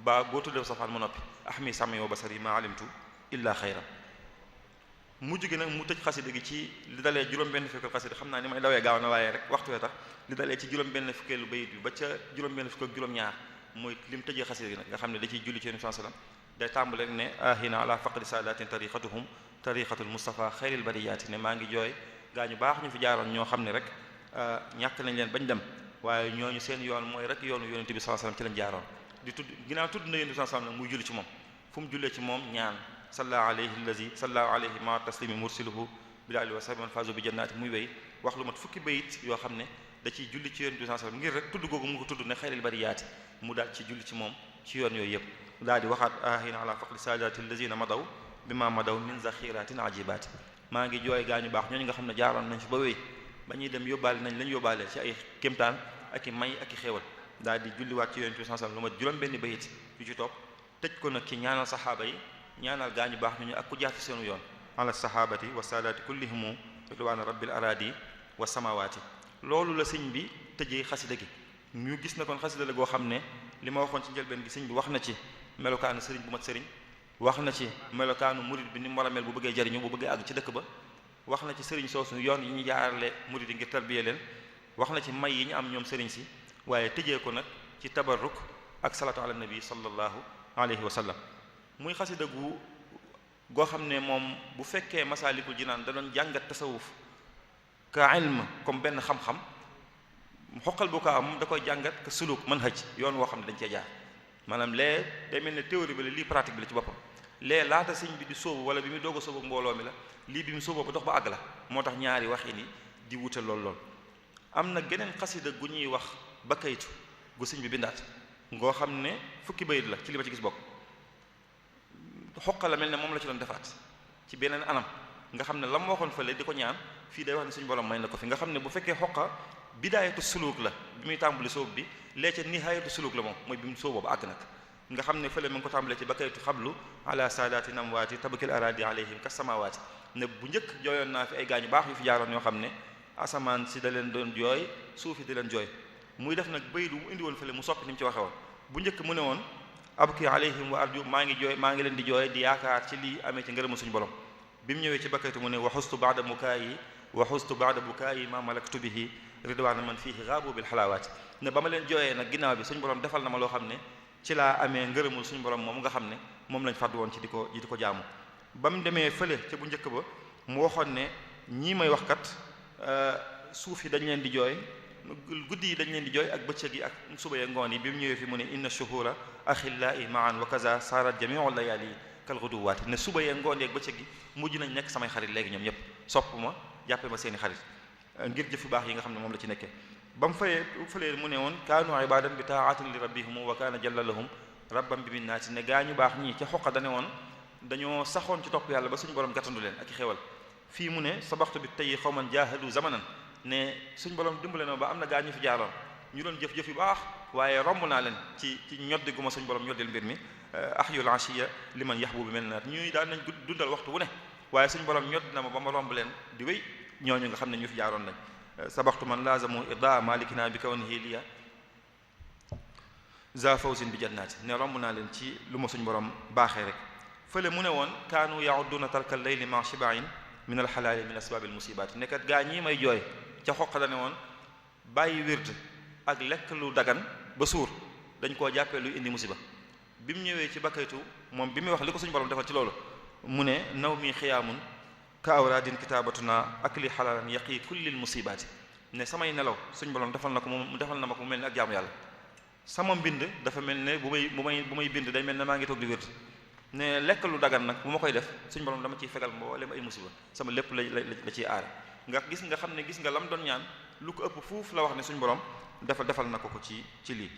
ba boo tuddee safaan mu noppi ahmi sam'i wa basari ma alimtu illa xayra mujj gi nag mu tëj xasida gi ci li dalee juróom-benn fukkeelu xasida xam naa ni may dawee gaaw na waaye rek waxtu wee tax li dalee ci juróom-benn fukkeelu bayit bi ba ca juróom-benn fukk ak juróom-ñaar mooy lim tëjee xasida gi nag nga xam ne da ciy julli ci Yonent sallam day tàmbale ne ahina ala faqdi saadatin tariqatuhum tariqatul mustafa xayril bariyaati ne maa ngi jooy gaa ñu baax ñu fi jaaroon ñoo xam ne rek ñàkk nañ leen bañ dem waaye ñooñu seen yoon mooy rek yoonu Yonent bi sallallahu alayhi wasallam ci lañ jaaroon di tudd ginnaaw tudd na Yonent bi sallallahu alayhi wasallam nag muy julli ci moom fu mu jullee ci moom ñaan salla alayhi allazi salla alayhi ma taslimi mursiluhu bil ali wa sahbi man fazu bi jannaati muy wéy wax lu mat fukki bayit yoo xam ne da ciy julli ci Yonent bi sallallahu alayhi wasallam ngir rek tudd googu mu ko tudd ne xayril bariyaati mu daal ci julli ci moom ci yoon yooyu yëpp daal di waxaat ahina ala faqdi saadati allazina madaw bima madaw min zaxiratin ajibaati maa ngi jooy gaañu baax ñooñu nga xam ne jaaroon nañ fi ba wéy ba ñuy dem yóbbaale nañ lañ yóbbaale ci ay kémtaan ak i may ak i xéewal daal di julliwaat ci Yonent bi sallallahu alayhi wasallam lu mat juróom benn bayit yu ci topp tëj ko nag ci ñaanal saxaaba yi ñaanal gaañu baax ñooñu ak ku jaar ci seenu yoon ala sahabati wa saadaati kullihimu ridwaana rabbil aradi wa samawaati loolu la sëñ bi tëjee xasida gi ñu gis na kon xasida la goo xam ne li ma waxoon ci njëlbeen gi sëñ bi wax na ci melokaanu sëriñ bu mat sëriñ wax na ci melokaanu murid bi ni mu war a mel bu bëggee jariñu bu bëggee àgg ci dëkk ba wax na ci sëriñ soosu yoon yi ñu jaarale murid yi ngir tarbiye leen wax na ci may yi ñu am ñoom sëriñ si waaye tëjee ko nag ci tabarruk ak salatu ala nabi sallallahu alayhi wa sallam muy xasida goo xam ne moom bu fekkee masaalikul jinaan da doon jàngat tasawuf ka ilm comme benn xam-xam xoqal bu ko am da koy jàngat ka suluk manhaj yoon woo xam ne dañ cee jaar maanaam lee day mel ne théorie bi la lii pratique bi la ci boppam lee laata sëñ bi di sóobu wala bi muy doog a sóobu mbooloo mi la lii bi mu sóoboo ba dox ba àgg la moo tax ñaari waxi ni di wute lool am na geneen xasida gu ñuy wax ba kaytu gu sëñ bi bindaat ngoo xam ne fukki bayit la ci li ma ci gis bokk xoqa la mel ne moom la ci doon defaat ci beneen anam nga xam ne la mu waxoon fële di ko ñaan fii day wax ne suñu borom may na ko fi nga xam ne bu fekkee xoqa bidaayatu suluk la bi muy tàmbali sóob bi lee ca nihaayatu suluk la moom mooy bi mu sóoboo ba àgg nag nga xam ne fële mu ngi ko tàmbalee ci bakaytu xablu ala saadaati namwaati tabakil aradi alayhim ka samawaati ne bu njëkk jooyoon naa fi ay gaañu baax yu fi jaaroon yoo xam ne asamaan si da leen doon jooy suufi di leen jooy muy def nag bayit bu mu indi woon fële mu soppi ni mu ci waxe woon bu njëkk mu ne woon abki alayhim wa arju maa ngi leen di jooy di yaakaar ci lii amee ci ngërëmu suñu borom bi mu ñëwee ci bakaytu mu ne wa xustu baada mukaayi wa xustu baada bukaayi ma malaktu bihi ridwaana man fiihi gaabu bil xalaawaati ne ba ma leen jooyee nag ginnaaw bi suñu borom defal na ma loo xam ne ci laa amee ngërëmul suñu borom moom nga xam ne moom lañ fàddu woon ci di ko jaamu ba mu demee fële ca bu njëkk ba mu waxoon ne ñii may wax kat suuf yi dañ leen di jooy guddi yi dañ leen di jooy ak bëccëg yi ak suba ya ngoon yi bi mu ñëwee fi mu ne inna shuhura axillaa'i ma'an wa kaza saarat jami'u layaali kal ghuduwaati ne suba ya ngoon yi ak bëccëg yi mujj nañ nekk samay xarit léegi ñoom ñëpp sopp ma jàppe ma seeni xarit ngir jëf yu baax yi nga xam ne moom la ci nekkee ba mu fëlee mu ne woon kaanu ibadan bi taatin li rabbihum wa kaana jalla lahum rabban bi minnaati ne gaa ñu baax ñii ca xoqa dane woon dañoo saxoon ci topp yàlla ba suñu borom gàttandu leen ak i xewal fii mu ne sabaxtu bi tey xawman jaahadu zamanan ne suñ borom dimbale na ba am na gaa ñu fi jaaroon ñu doon jëf-jëf yu baax waaye romb naa leen ci ñoddi gu ma suñ borom ñoddil mbir mi ahyul ashiya liman yahbu bi mel naat ñuy daan nañ dundal waxtu wu ne waaye suñ borom ñodd na ma ba ma romb leen di wéy ñooñu nga xam ne ñu fi jaaroon lañ sabaxtu man laazamu irda malikina bi kawnihi liya za fawzin bi jannaati ne romb naa leen ci lu ma suñ borom baaxee rek fële mu ne woon kaanu yauduna tarkal layli ma shibain min alxalaali min asbaabil musibaati nekkat gaa ñii may jooy ca xoq da ne woon bàyyi wird ak lekk lu dagan ba suur dañ koo jàppee luy indi musiba bi mu ñëwee ci bakkaytu moom bi muy wax li ko suñu borom defal ci loolu mu ne naw mi xiyaamun ka awraadin kitaabatuna ak li xalaalan yaqi kullil musibaati ne samay nelaw suñu borom defal na ko moom defal na ma ko mu mel ni ak jaamu yàlla sama mbind dafa mel ne bu may bind day mel ne maa ngi toog di wird ne lekk lu dagan nag bu ma koy def suñu borom dama ciy fegal mboolem ay musiba sama lépp la ciy aare nga xam ne gis nga lam doon ñaan lu ko ëpp fuuf la wax ne suñu borom defal na ko ci lii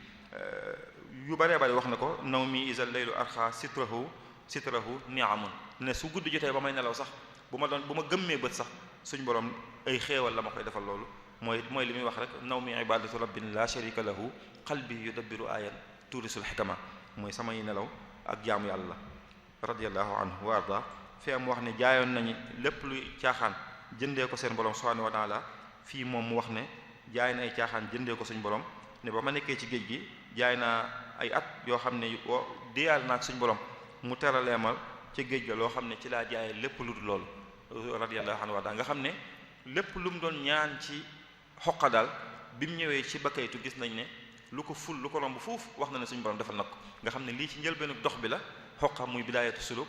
yu bëree bëri wax na ko naw mi isal laylu arxa sitrahu niamun ne su guddi jotee ba may nelaw sax bu ma gëmmee bët sax suñ borom ay xéewal la ma koy defal loolu mooy li muy wax rek naw mi ibadatu rabbin la sharika lahu qalbi yudabbiru ayan turisul xikama mooy samay nelaw ak jaamu yàlla radiyallahu anhu wa arda fi am wax ne jaayoon nañu lépp luy caaxaan jëndee ko seen borom subhanahu wa taala fii moom mu wax ne jaay na ay caaxaan jëndee ko suñ borom ne ba ma nekkee ci géej gi jaay naa ay at yoo xam ne diyaal naa ak suñ borom mu teraleemal ci géej ga loo xam ne ci laa jaayee lépp lu dul loolu radiyallahu anhu wa arda nga xam ne lépp lu mu doon ñaan ci xoqa daal bi mu ñëwee ci bakkaytu gis nañ ne lu ko romb fuuf wax na ne suñu borom defal na ko nga xam ne lii ci njëlbeenu dox bi la xoqa muy bidaayatu suluk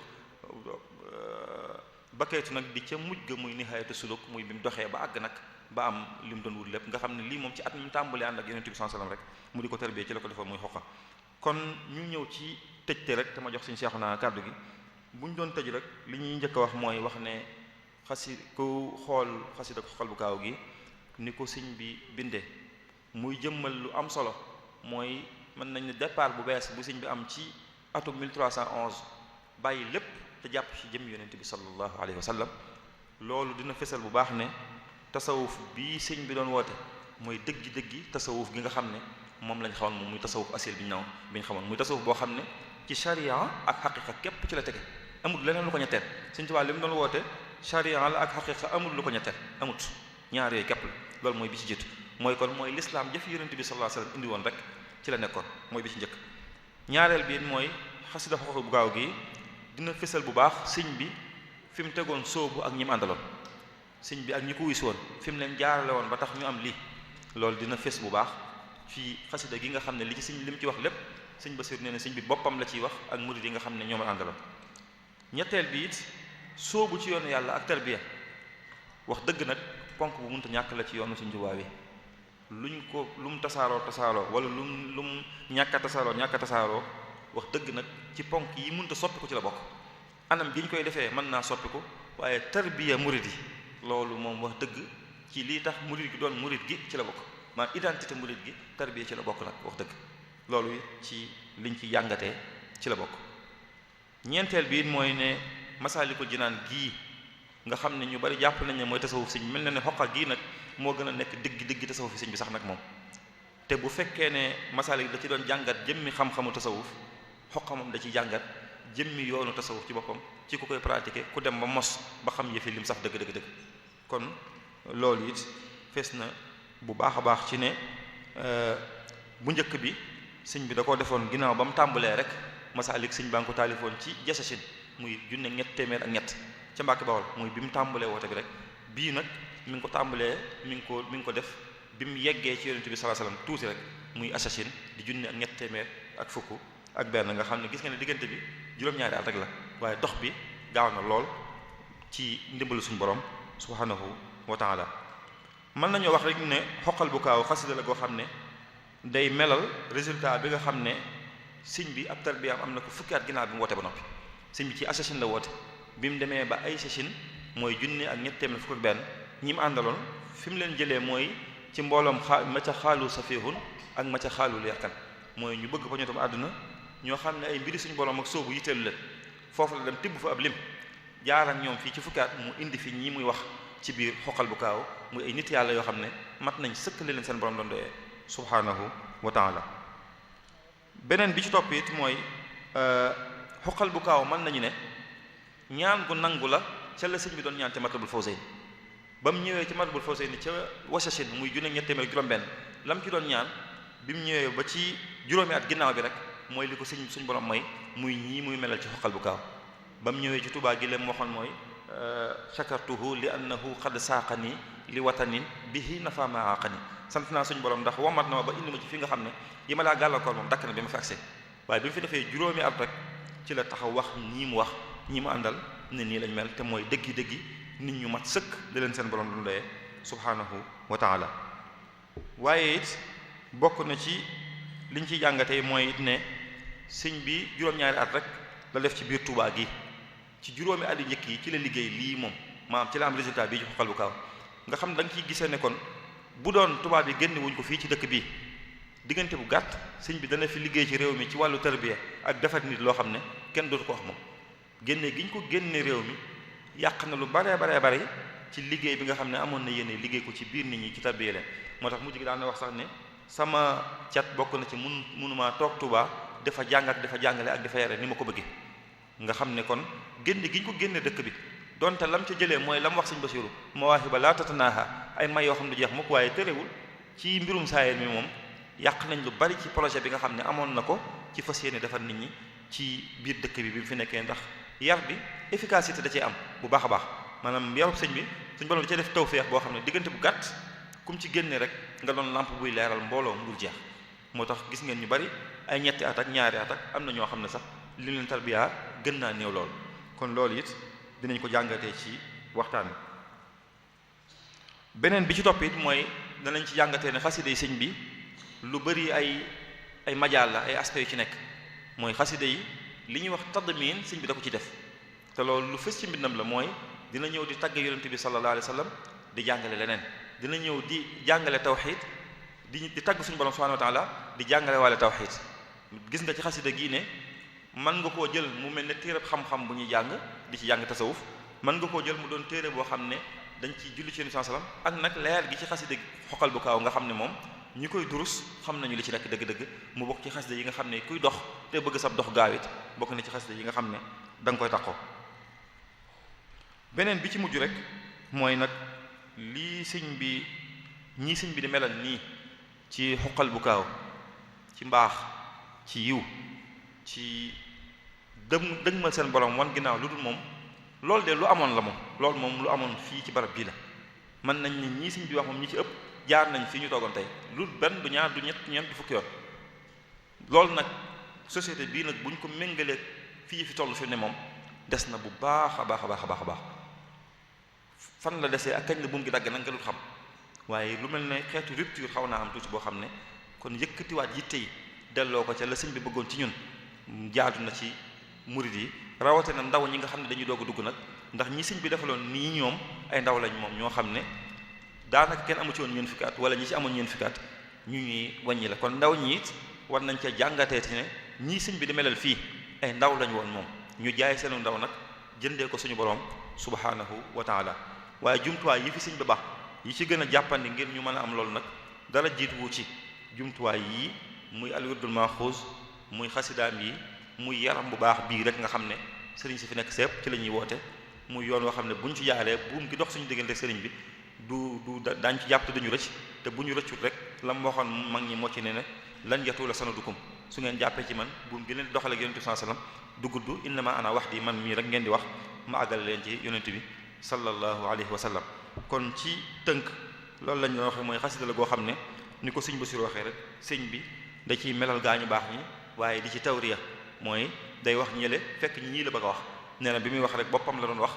bakkaytu nag di ca mujj ga muy nihaayatu suluk muy bi mu doxee ba àgg nag ba am li mu doon wut lépp nga xam ne lii moom ci at mi tàmbalee ànd ak yonent bi sallallahu alayhi wasallam rek mu di ko tarbiyee ci la ko defoon muy xoqa kon ñu ñëw ci tëjte rek te ma jox suñu seexu naa kàddu gi bu ñu doon tëj rek li ñuy njëkk a wax mooy wax ne ku xool xasida ko xol bu kaaw gi ni ko sëñ bi bindee muy jëmmal lu am solo mooy mën nañ ne départ bu bees bu sëñ bi am ci atum 1311 bàyyi lépp te jàpp ci jëm yonent bi sallallahu alayhi wa sallam loolu dina fesal bu baax ne tasawuf bii sëñ bi doon woote mooy dëggi tasawuf gi nga xam ne moom lañ xamoon moom muy tasawuf asil bi ñu xamoon muy tasawuf boo xam ne ci sharia ak xaqiqa képp ci la tege amul leneen lu ko ñetteel sëñ Tuubaa li mu doon woote sharia la ak xaqiqa amul lu ko ñetteel amut ñaar yooyu képp la loolu mooy bi ci jiitu mooy kon mooy l'islam jëf yonent bi sallallahu alayhi wasallam indi woon rek ci la nekkoon mooy bi ci njëkk ñaareel bi mooy xasida xoxu bu gaaw gi dina fësal bu baax sëñ bi fi mu tegoon sóobu ak ñi mu àndaloon sëñ bi ak ñi ko wis woon fi mu leen jaarale woon ba tax ñu am lii loolu dina fës bu baax fii xasida gi nga xam ne li ci sëñ li mu ci wax lépp sëñ Basiru nee na sëñ bi boppam la ciy wax ak murid yi nga xam ne ñoom la àndaloon ñetteel bi it sóobu ci yoonu yàlla ak tarbiya wax dëgg nag ponk bu mënta ñàkk la ci yoonu Sëñ Tuubaa wi lu mu tasaaroo wala lu mu ñàkk a tasaaroo wax dëgg nag ci ponk yi mënta soppiku ci la bokk anam gi ñu koy defee mën naa soppiku waaye tarbiya murid yi loolu moom wax dëgg ci lii tax murid gi doon murid gi ci la bokk maanaam identité murid gi tarbiya ci la bokk nag wax dëgg loolu ci liñ ci jàngatee ci la bokk ñeenteel bi it mooy ne Masaalikul Jinaan gii nga xam ne ñu bari jàpp nañ ne mooy tasawuf sëñ bi mel na ne xoqa gii nag moo gën a nekk digg tasawuf sëñ bi sax nag moom te bu fekkee ne Masaalik da ci doon jàngat jëmmi xam-xamu tasawuf xoqa moom da ci jàngat jëmmi yoonu tasawuf ci boppam ci ku koy pratiquer ku dem ba mos ba xam yëfi lim sax dëgg kon loolu it fees na bu baax a baax ci ne bu njëkk bi sëñ bi da koo defoon ginnaaw ba mu tàmbalee rek Masaalik sëñ baa ngi ko taalifoon ci Jasasine muy junne ñett téeméer ak ñett ca Mbàkke Bawol muy bi mu tàmbalee woote bi rek bii nag mi ngi ko tàmbalee mi ngi ko def bi mu yeggee ci yonent bi sallallahu alayhi wasallam tuuti rek muy Jasasine di junne ak ñett téeméer ak fukk ak benn nga xam ne gis nga ne diggante bi juróom-ñaari at rek la waaye dox bi gaaw na lool ci ndimbalu suñu borom subhanahu wa taala mën nañoo wax rek ne xoqal bu kaaw xasida la goo xam ne day melal résultat bi nga xam ne sëñ bi ab tarbiyaam am na ko fukki at ginnaaw bi mu woote ba noppi sëñ bi ci Jasasine la woote bi mu demee ba ay Jasasine mooy junne ak ñett téeméer fukk ak benn ñi mu àndaloon fi mu leen jëlee mooy ci mbooloom ma ca xaalu safihun ak ma ca xaalu leerkan mooy ñu bëgg ba ñu tam àdduna ñoo xam ne ay mbiri suñu borom ak soobu yitteelu leen foofu la dem tibb fa ab lim jaar ak ñoom fii ci fukki at mu indi fi ñi muy wax ci biir xoqal bu kaaw muy ay nit yàlla yoo xam ne mat nañ sëkk li leen seen borom doon doyee subhanahu wa taala. beneen bi ci topp it mooy xoqal bu kaaw mën nañu ne ñaan gu nangu la ca la sëñ bi doon ñaan ca Matlabul Fawzayni ba mu ñëwee ci Matlabul Fawzayni ca Wasachin muy junne ñett téeméer juróom-benn lam ci doon ñaan bi mu ñëwee ba ci juróomi at ginnaaw bi rek mooy li ko suñ borom mooy muy ñii muy melal ci xoqal bu kaaw ba mu ñëwee ci Tuubaa gi leen waxoon mooy shakartuhu li annahu qad saaqani li watanin bihi nafa ma aqani sant naa suñu borom ndax womat na ma ba indi ma ci fi nga xam ne yi ma laa gàllankoor moom dakk na bi ma fi agsee waaye bi mu fi defee juróomi at rek ci la taxaw wax ñii mu wax ñi mu àndal ne nii lañ mel te mooy dëggi nit ñu mat sëkk di leen seen borom lu doyee subhanahu wa taala. waaye it bokk na ci liñ ciy jàngatee mooy it ne sëñ bi juróom-ñaari at rek la def ci biir Tuubaa gi ci juróomi at yu njëkk yi ci la liggéey lii moom maanaam ci la am résultat bii ci xoqal bu kaaw nga xam ne da nga ciy gisee ne kon bu doon tubaab bi génne wuñ ko fii ci dëkk bii diggante bu gàtt sëñ bi dana fi liggéey ci réew mi ci wàllu tarbiya ak defar nit loo xam ne kenn dootu ko wax moom génne gi ñu ko génne réew mi yàq na lu baree bari ci liggéey bi nga xam ne amoon na yéene liggéey ko ci biir nit ñi ci tarbiya leen moo tax mujj gi daan na wax sax ne sama cat bokk na ci mënumaa toog Tuubaa dafa jàng ak dafa jàngale ak dafa yare ni ma ko bëggee nga xam ne kon génne gi ñu ko génne dëkk bi donte lam ca jëlee mooy lam wax sëñ Basiru mawaahiba laa tatanaaha ay may yoo xam ne du jeex mukk waaye tërewul ci mbirum saayir mi moom yàq nañ lu bari ci projet bi nga xam ne amoon na ko ci fas yéene defar nit ñi ci biir dëkk bi bi mu fi nekkee ndax yar bi efficacité da cee am bu baax a baax maanaam yarub sëñ bi suñ borom da cee def tawfeex boo xam ne diggante bu gàtt kum ci génne rek nga doon lampe buy leeral mbooloo mu dul jeex moo tax gis ngeen ñu bari ay ñetti at ak ñaari at ak am na ñoo xam ne sax li leen tarbiya gën naa néew lool kon loolu it dinañ ko jàngatee ci waxtaan wi. beneen bi ci topp it mooy danañ ci jàngatee ne xasida yi sëñ bi lu bari ay majaal la ay aspects yu ci nekk mooy xasida yi li ñuy wax tadmin sëñ bi da ko ci def te loolu lu fës ci mbindam la mooy dina ñëw di tagg yonent bi sallallahu alayhi wa sallam di jàngale leneen dina ñëw di jàngale tawxid di tagg suñu borom subhanahu wa taala di jàngale waale tawxid gis nga ci xasida gii ne mën nga koo jël mu mel ne téereb xam-xam bu ñuy jàng di ci jàng tasawuf mën nga koo jël mu doon téere boo xam ne dañ ci julli ci yonent bi sallam ak nag leer gi ci xasida xoqal bu kaaw nga xam ne moom ñi koy durus xam nañu li ci nekk dëgg-dëgg mu bokk ci xasida yi nga xam ne kuy dox te bëgg sab dox gaawit bokk na ci xasida yi nga xam ne da nga koy taxoo. beneen bi ci mujj rek mooy nag lii sëñ bi di melal nii ci xoqal bu kaaw ci mbaax ci yiw ci dëgmal seen borom wan ginnaaw lu dul moom loolu de lu amoon la moom loolu moom lu amoon fii ci barab bii la mën nañ ni ñii sëñ bi wax moom ñi ci ëpp jaar nañ fi ñu toogoon tey lu benn du ñaar du ñett ñeent du fukki yoon loolu nag société bii nag bu ñu ko méngalee fii fi toll fi ne moom des na bu baax a baax fan la desee ak kañ la buum gi dagg nag nga dul xam waaye lu mel ne xeetu rupture xaw naa am tuuti boo xam ne kon yëkkatiwaat yitte yi delloo ko ca la sëñ bi bëggoon ci ñun jaadu na ci murid yi rawatina ndaw ñi nga xam ne dañuy doog a dugg nag ndax ñi sëñ bi defaloon nii ñoom ay ndaw lañ moom ñoo xam ne daanaka kenn amu ci woon ñeen fukki at wala ñi ci amoon ñeen fukki at ñu ñuy wàññi la kon ndaw ñi it war nañ ca jàngatee ci ne ñii sëñ bi di melal fii ay ndaw lañ woon moom ñu jaay seenu ndaw nag jëndee ko suñu borom subhanahu wa taala waaye jumtuwaay yi fi sëñ bi baax yi ci gën a jàppandi ngir ñu mën a am loolu nag dara jiituwu ci jumtuwaay yii muy alwirdul maxuus muy xasidaam yi muy yaram bu baax bii rek nga xam ne sëriñ si fi nekk sépp ci la ñuy woote muy yoon woo xam ne bu ñu ci jaaree buum gi dox suñu diggante sëriñ bi daañ ci jàpp te duñu rëcc te bu ñu rëccut rek la mu waxoon mag ñi moo ci ne lan yatula sanadukum su ngeen jàppee ci man buum gi leen di doxale ak yonent bi sallallahu alayhi wasallam du gudd innama ana wahdi man mii rek ngeen di wax ma àggale leen ci yonent bi sallallahu alayhi wa sallam kon ci tënk loolu lañ doon waxee mooy xasida la goo xam ne ni ko sëñ Basiru waxee rek sëñ bi da ciy melal gaañu baax ñi waaye di ci tawriya mooy day wax ñële fekk ñii la bëgg a wax nee na bi muy wax rek boppam la doon wax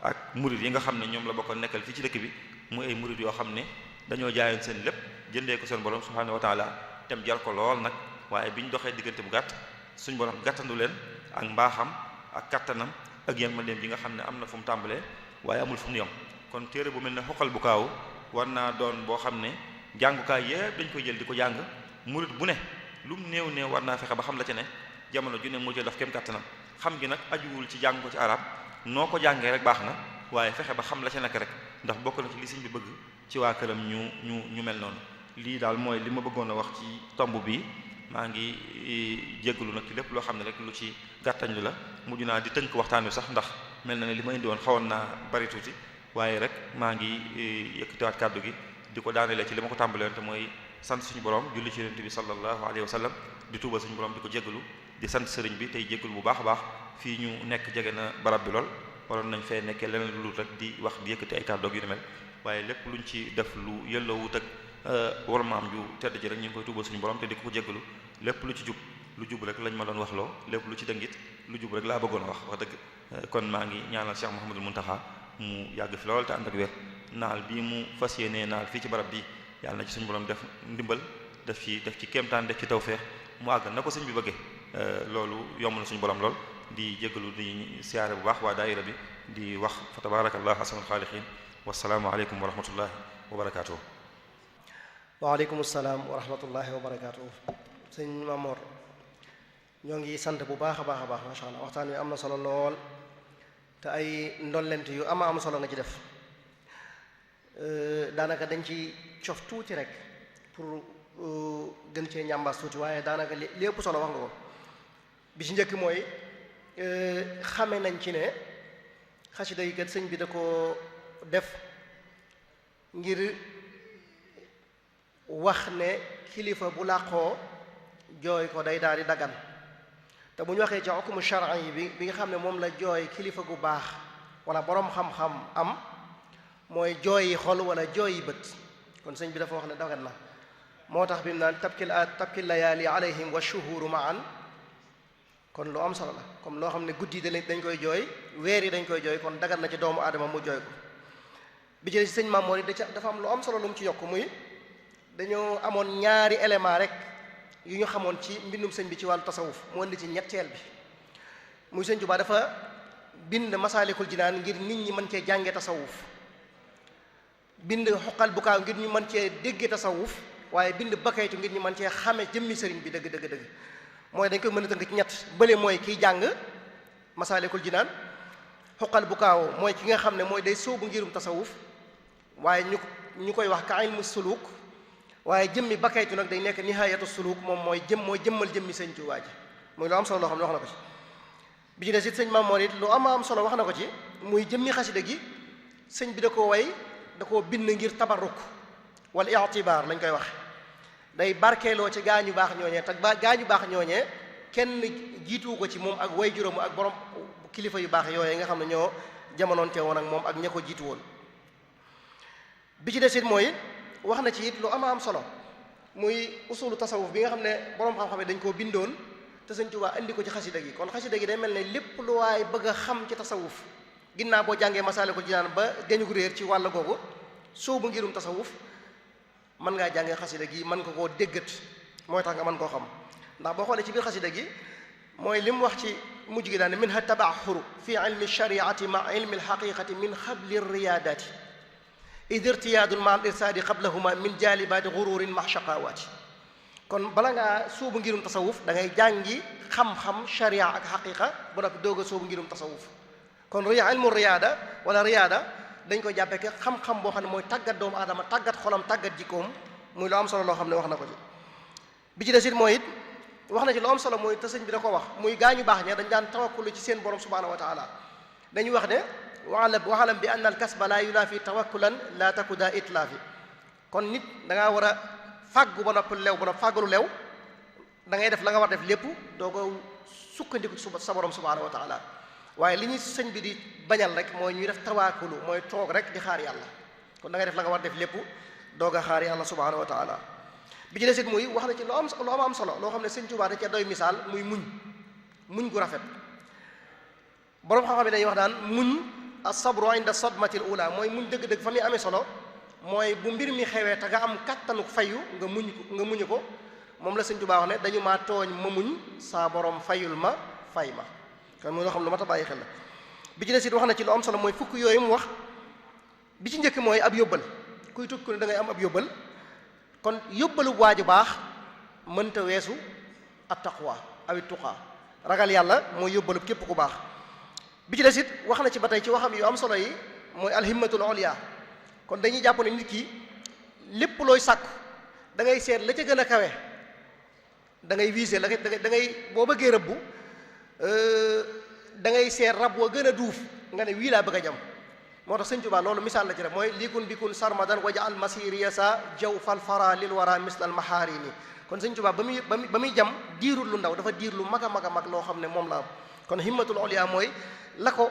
ak murid yi nga xam ne ñoom la bokkoon nekkal fii ci dëkk bi muy ay murid yoo xam ne dañoo jaayoon seen lépp jëndee ko seen borom subhanahu wa taala tem jar ko lool nag waaye bi ñu doxee diggante bu gàtt suñ borom gàttandu leen ak mbaaxam ak kattanam ak yërmandeem bi nga xam ne am na fu mu tàmbalee waaye amul fu mu yom kon téere bu mel ne xoqal bu kaaw war naa doon boo xam ne jàngukaay yépp dañ koy jël di ko jàng murid bu ne lu mu néew néew war naa fexe ba xam la ca ne jamono ju ne mu jël daf kem kattanam xam gi nag ajuwul ci jàng ko ci arab noo ko jàngee rek baax na waaye fexe ba xam la ca nekk rek ndax bokk na ci li sëñ bi bëgg ci waa këram ñu mel noonu. lii daal mooy li ma bëggoon a wax ci tomb bi maa ngi jéggalu nag ci lépp loo xam ne rek lu ci gàttañlu la mujj naa di tënk waxtaan wi sax ndax mel na ne li ma indi woon xawoon naa bari tuuti waaye rek maa ngi yëkkatiwaat kàddu gi di ko daanelee ci li ma ko tàmbalee te mooy sant suñu borom julli ci yonent bi sallallahu alayhi wa sallam di tuubal suñu borom di ko jéggalu di sant sëriñ bi tey jéggalu bu baax a baax fii ñu nekk jege na barab bi lool waroon nañ fee nekkee leneen lu rek di wax di yëkkati ay kàddu yu ni mel waaye lépp luñ ci def lu yëlloowut ak war maam ju tedd ji rek ñu ngi koy tuubal suñu borom te di ko jéggalu lépp lu ci jub lu jub rek lañ ma doon wax loo lépp lu ci dëngit lu jub rek laa bëggoon a wax dëgg kon maa ngi ñaanal Cheikh Mouhamadul Mountakha mu yàgg fi lool te ànd ak wér naal bii mu fas yéenee naal fii ci barab bi yàlla na ci suñu borom def ndimbal def ci kéemtaan def ci tawfeex mu àgg na ko sëñ bi bëggee loolu yomb na suñu borom lool di jéggalu di siyaare bu baax waa daayira bi di wax fa tabarakallah ahsanul xaaliqiin wasalaamu aleykum wa rahmatullahi wa barakaatuh. waaleykum salaam wa rahmatullahi wa barakaatu. sëñ Mamor ñoo ngi sant bu baax a baax a baax macha allah waxtaan wi am na solo lool te ay ndollent yu am solo nga ci def daanaka dañ ci cof tuuti rek pour gën cee ñàmbaas tuuti waaye daanaka li ëpp solo wax nga ko bi ci njëkk mooy xame nañ ci ne xasida yi kat sëñ bi da ko def ngir wax ne kilifa bu làqoo jooy ko day daal di dagan te bu ñu waxee ci hukumu shar'i yi bi nga xam ne moom la jooy kilifa gu baax wala boroom xam-xam am mooy jooy yi xol wala jooy yi bët kon sëñ bi dafa wax ne dagan na moo tax bi mu naan tabki layaali alayhim wa shuhuru ma'an kon lu am solo la comme loo xam ne guddi dañ koy jooy weer yi dañ koy jooy kon dagan na ci doomu aadama mu jooy ko bi ci sëñ Mamoor yi dafa am lu am solo lu mu ci yokk muy dañoo amoon ñaari élément rek yu ñu xamoon ci mbindum sëñ bi ci wàllu tasawuf mu indi ci ñetteel bi muy sëñ Tuubaa dafa bind masaalikul jinaan ngir nit ñi mën cee jànge tasawuf bind xoqal bukaaw ngir ñu mën cee dégge tasawuf waaye bind bakaytu ngir ñu mën cee xame jëmmi sëriñ bi dëgg mooy dañ koy mën a tënk ci ñett bële mooy kiy jàng masaalikul jinaan xoqal bukaaw mooy ki nga xam ne mooy day sóobu ngirum tasawuf waaye ñu koy wax ka ilmu suluk waaye jëmmi bakaytu nag day nekk nihaayatu suluk moom mooy jëmmal jëmmi sëñ Tuubaa ji muy lu am solo loo xam ne wax na ko ci bi ci des it sëñ Mamoor it lu am solo wax na ko ci muy jëmmi xasida gi sëñ bi da ko way da koo bind ngir tabarruk wala i'tibaar lañ koy wax day barkeeloo ci gaañu baax ñooñee te gaañu baax ñooñee kenn jiituwu ko ci moom ak way juróomu ak borom kilifa yu baax yooyee nga xam ne ñoo jamonoonte woon ak moom ak ña ko jiitu woon bi ci des it mooy wax na ci it lu am solo muy usulu tasawuf bi nga xam ne borom xam-xam yi dañ koo bindoon te sëñ Tuubaa indi ko ci xasida gi kon xasida gi day mel ne lépp lu waay bëgg a xam ci tasawuf ginnaaw boo jàngee Masaalikul Jinaan ba dañu ko réer ci wàll googu soobu ngirum tasawuf mën ngaa jàngee xasida gi mën nga koo déggat mooy tax nga mën koo xam ndax boo xoolee ci biir xasida gi mooy li mu wax ci mujj gi daane minha tabaxuru fi ilmi shariati ma ilmi alxaqiqati min xabli riyaadaati id irtiyaadun ma al irsaadi qablahuma min jaalibaati gururin ma shaqawaati kon bala ngaa sóobu ngirum tasawuf da ngay jàngi xam-xam sharia ak xaqiqa ba noppi doog a sóobu ngirum tasawuf kon ilmu riyaada wala riyaada dañ koy jàppee ke xam-xam boo xam ne mooy tàggat doomu aadama tàggat xolam tàggat jikkoom muy lu am solo loo xam ne wax na ko ci bi ci des it mooy it wax na ci lu am solo mooy te sëñ bi da ko wax muy gaañu baax ña dañ daan tawakkulu ci seen borom subhanahu wa taala dañuy wax ne waxalam bi anna al kasba la yunaafi tawakkulan la taku daa itlaafi kon nit da ngaa war a fàggu ba noppi lew ba noppi fàggalu lew da ngay def la nga war def lépp doo ko sukkandiku ci sa borom subhanahu wa taala waaye li ñuy sëñ bi di bañal rek mooy ñuy def tawaakulu mooy toog rek di xaar yàlla kon da ngay def la nga war def lépp doog a xaar yàlla subhanahu wa taala bi ci des it muy wax na ci lu am solo loo xam ne sëñ Tuubaa da ca doy misaal muy muñ gu rafet borom xam-xam yi dañuy wax daan muñ as-sabru inda sadmati al-ula mooy muñ dëgg-dëgg fa muy amee solo mooy bu mbir mi xewee te nga am kattanu fayu nga muñu ko moom la sëñ Tuubaa wax ne dañu maa tooñ ma muñ saa borom fayul ma fay ma kon muy loo xam lu mat a bàyyi xel la bi ci des it wax na ci lu am solo mooy fukk yooyu mu wax bi ci njëkk mooy ab yóbbal kuy tukki ne da ngay am ab yóbbal kon yóbbalu waaju baax mënta weesu at taqwa aw tuqaa ragal yàlla mooy yóbbalu képp ku baax bi ci des it wax na ci ba tey ci waxam yu am solo yi mooy alhimmatul ulya kon dañuy jàpp ne nit ki lépp looy sàkku da ngay seet la ca gën a kawe da ngay viser da ngay boo bëggee rëbbu da ngay seet rab wa gën a duuf nga ne wii laa bëgg a jam moo tax sëñ Tuubaa loolu misaal la ci rek mooy likun bikun sarmadan waja al masiriya sa jaw fal fara lil wara mislal maharini kon sëñ Tuubaa ba muy jam diirul lu ndaw dafa diir lu mag a mag a mag loo xam ne moom la am kon himmatul ulya mooy la ko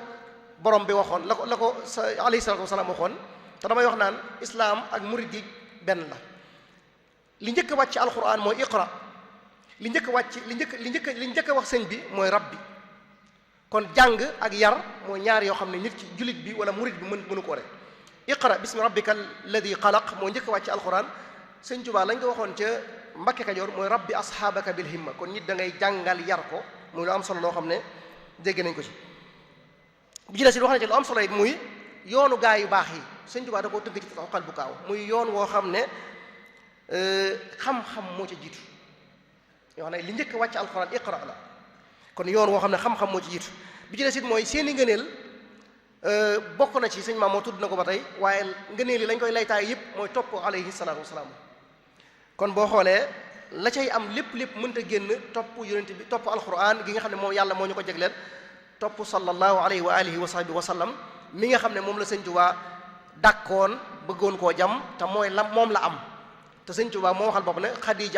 borom bi waxoon la ko sa alayhi salatu wasalaam waxoon te damay wax naan islaam ak murid gi benn la li njëkk a wàcc alquran mooy iqra li njëkk a wax sëñ bi mooy rabbi kon jàng ak yar mooy ñaar yoo xam ne nit ki jullit bi wala murid bi mënu ko rek iqra bismi rabbika alladi xalaq moo njëkk a wàcc alquran sëñ Tuubaa lañ ko waxoon ca Mbakke Kajoor mooy rabbi asxaabaka bil himma kon nit da ngay jàngal yar ko muy lu am solo loo xam ne dégg nañ ko ci bu ci des wax na ci lu am solo it muy yoonu gaa yu baax yi sëñ Tuubaa da koo tëgg ci xoqal bu kaaw muy yoon woo xam ne xam-xam moo ca jiitu yoo xam ne li njëkk a wàcc alquran iqra la kon yoon woo xam ne xam-xam moo ci jiitu bi ci des it mooy seeni ngëneel bokk na ci sëñ maam moo tudd na ko ba tey waaye ngëneel yi lañ koy laytaay yëpp mooy topp alayhi salaatu wasalaam kon boo xoolee la cay am lépp mënta génn topp yonent bi topp alquran gi nga xam ne moom yàlla moo ñu ko jagleel topp sallallahu alayhi wa alihi wa sahbihi wa sallam mi nga xam ne moom la sëñ Tuubaa dàkkoon bëggoon koo jam te mooy moom la am te sëñ Tuubaa moo waxal bopp ne xadi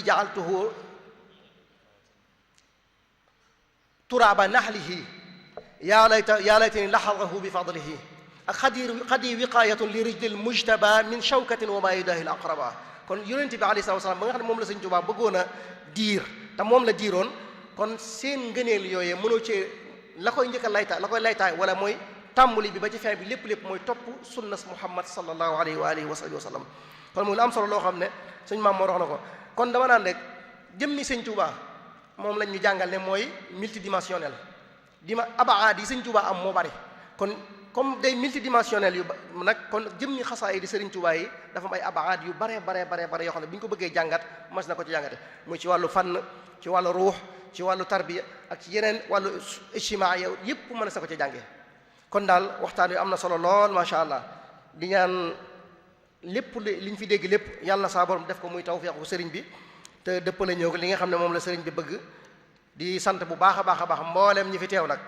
jaaltuhu turaaba naxlihi yaa laytani laxadahu bi fadlihi ak xadi wiqaayatun li rijlil mujtaba min shawkatin wa maa yudaahi l aqraba kon yonente bi alayhi salaam ba nga xam ne moom la sëñ Tuubaa bëggoon a diir te moom la diiroon kon seen ngëneel yooyee mënoo cee la koy njëkk a laytaay wala mooy tàmbali bi ba ci fin bi lépp mooy topp sunnas Muhammad sallallahu alayhi wa alihi wa sahbihi wa sallam kon muy lu am solo loo xam ne sëñ maam moo wax na ko kon dama naan rek jëmmi sëñ Tuubaa moom lañ ñu jàngal ne mooy multidimensionnel abaad yi sëñ Tuubaa am moo bari kon comme day multidimensionnel yu nag kon jëmmi xasaay di sëriñ Tuubaa yi dafa am ay abaad yu bare yoo xam ne bi ñu ko bëggee jàngat mas na ko ci jàngate muy ci wàllu fànn ci wàllu ruux ci wàllu tarbiya ak ci yeneen wàllu ijtimaa yow yépp mën na sa ko ci jàngee kon daal waxtaan wi am na solo lool macha allah di ñaan lépp liñ fi dégg lépp yàlla na saa borom def ko muy tawfeexu sëriñ bi te dëppale ñëw li nga xam ne moom la sëriñ bi bëgg di sant bu baax a baax mboolem ñi fi teew nag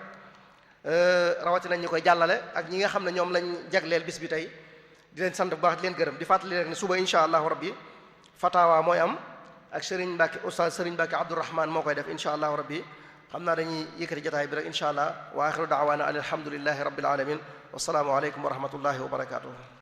rawatina ñu koy jàllale ak ñi nga xam ne ñoom lañ jagleel bis bi tey di leen sant bu baax di leen gërëm di fàttali rek ne suba insha allahu rabbi fatawa mooy am ak sëriñ Mbàkke oustaz sëriñ Mbàkke Abdourahman moo koy def insha allahu rabbi xam naa dañuy yëkkati jotaay bi rek insha allah wa axiru daawaana an alhamdulillahi rabbil alamin wasalaamu aleykum wa rahmatullahi wa barakatuh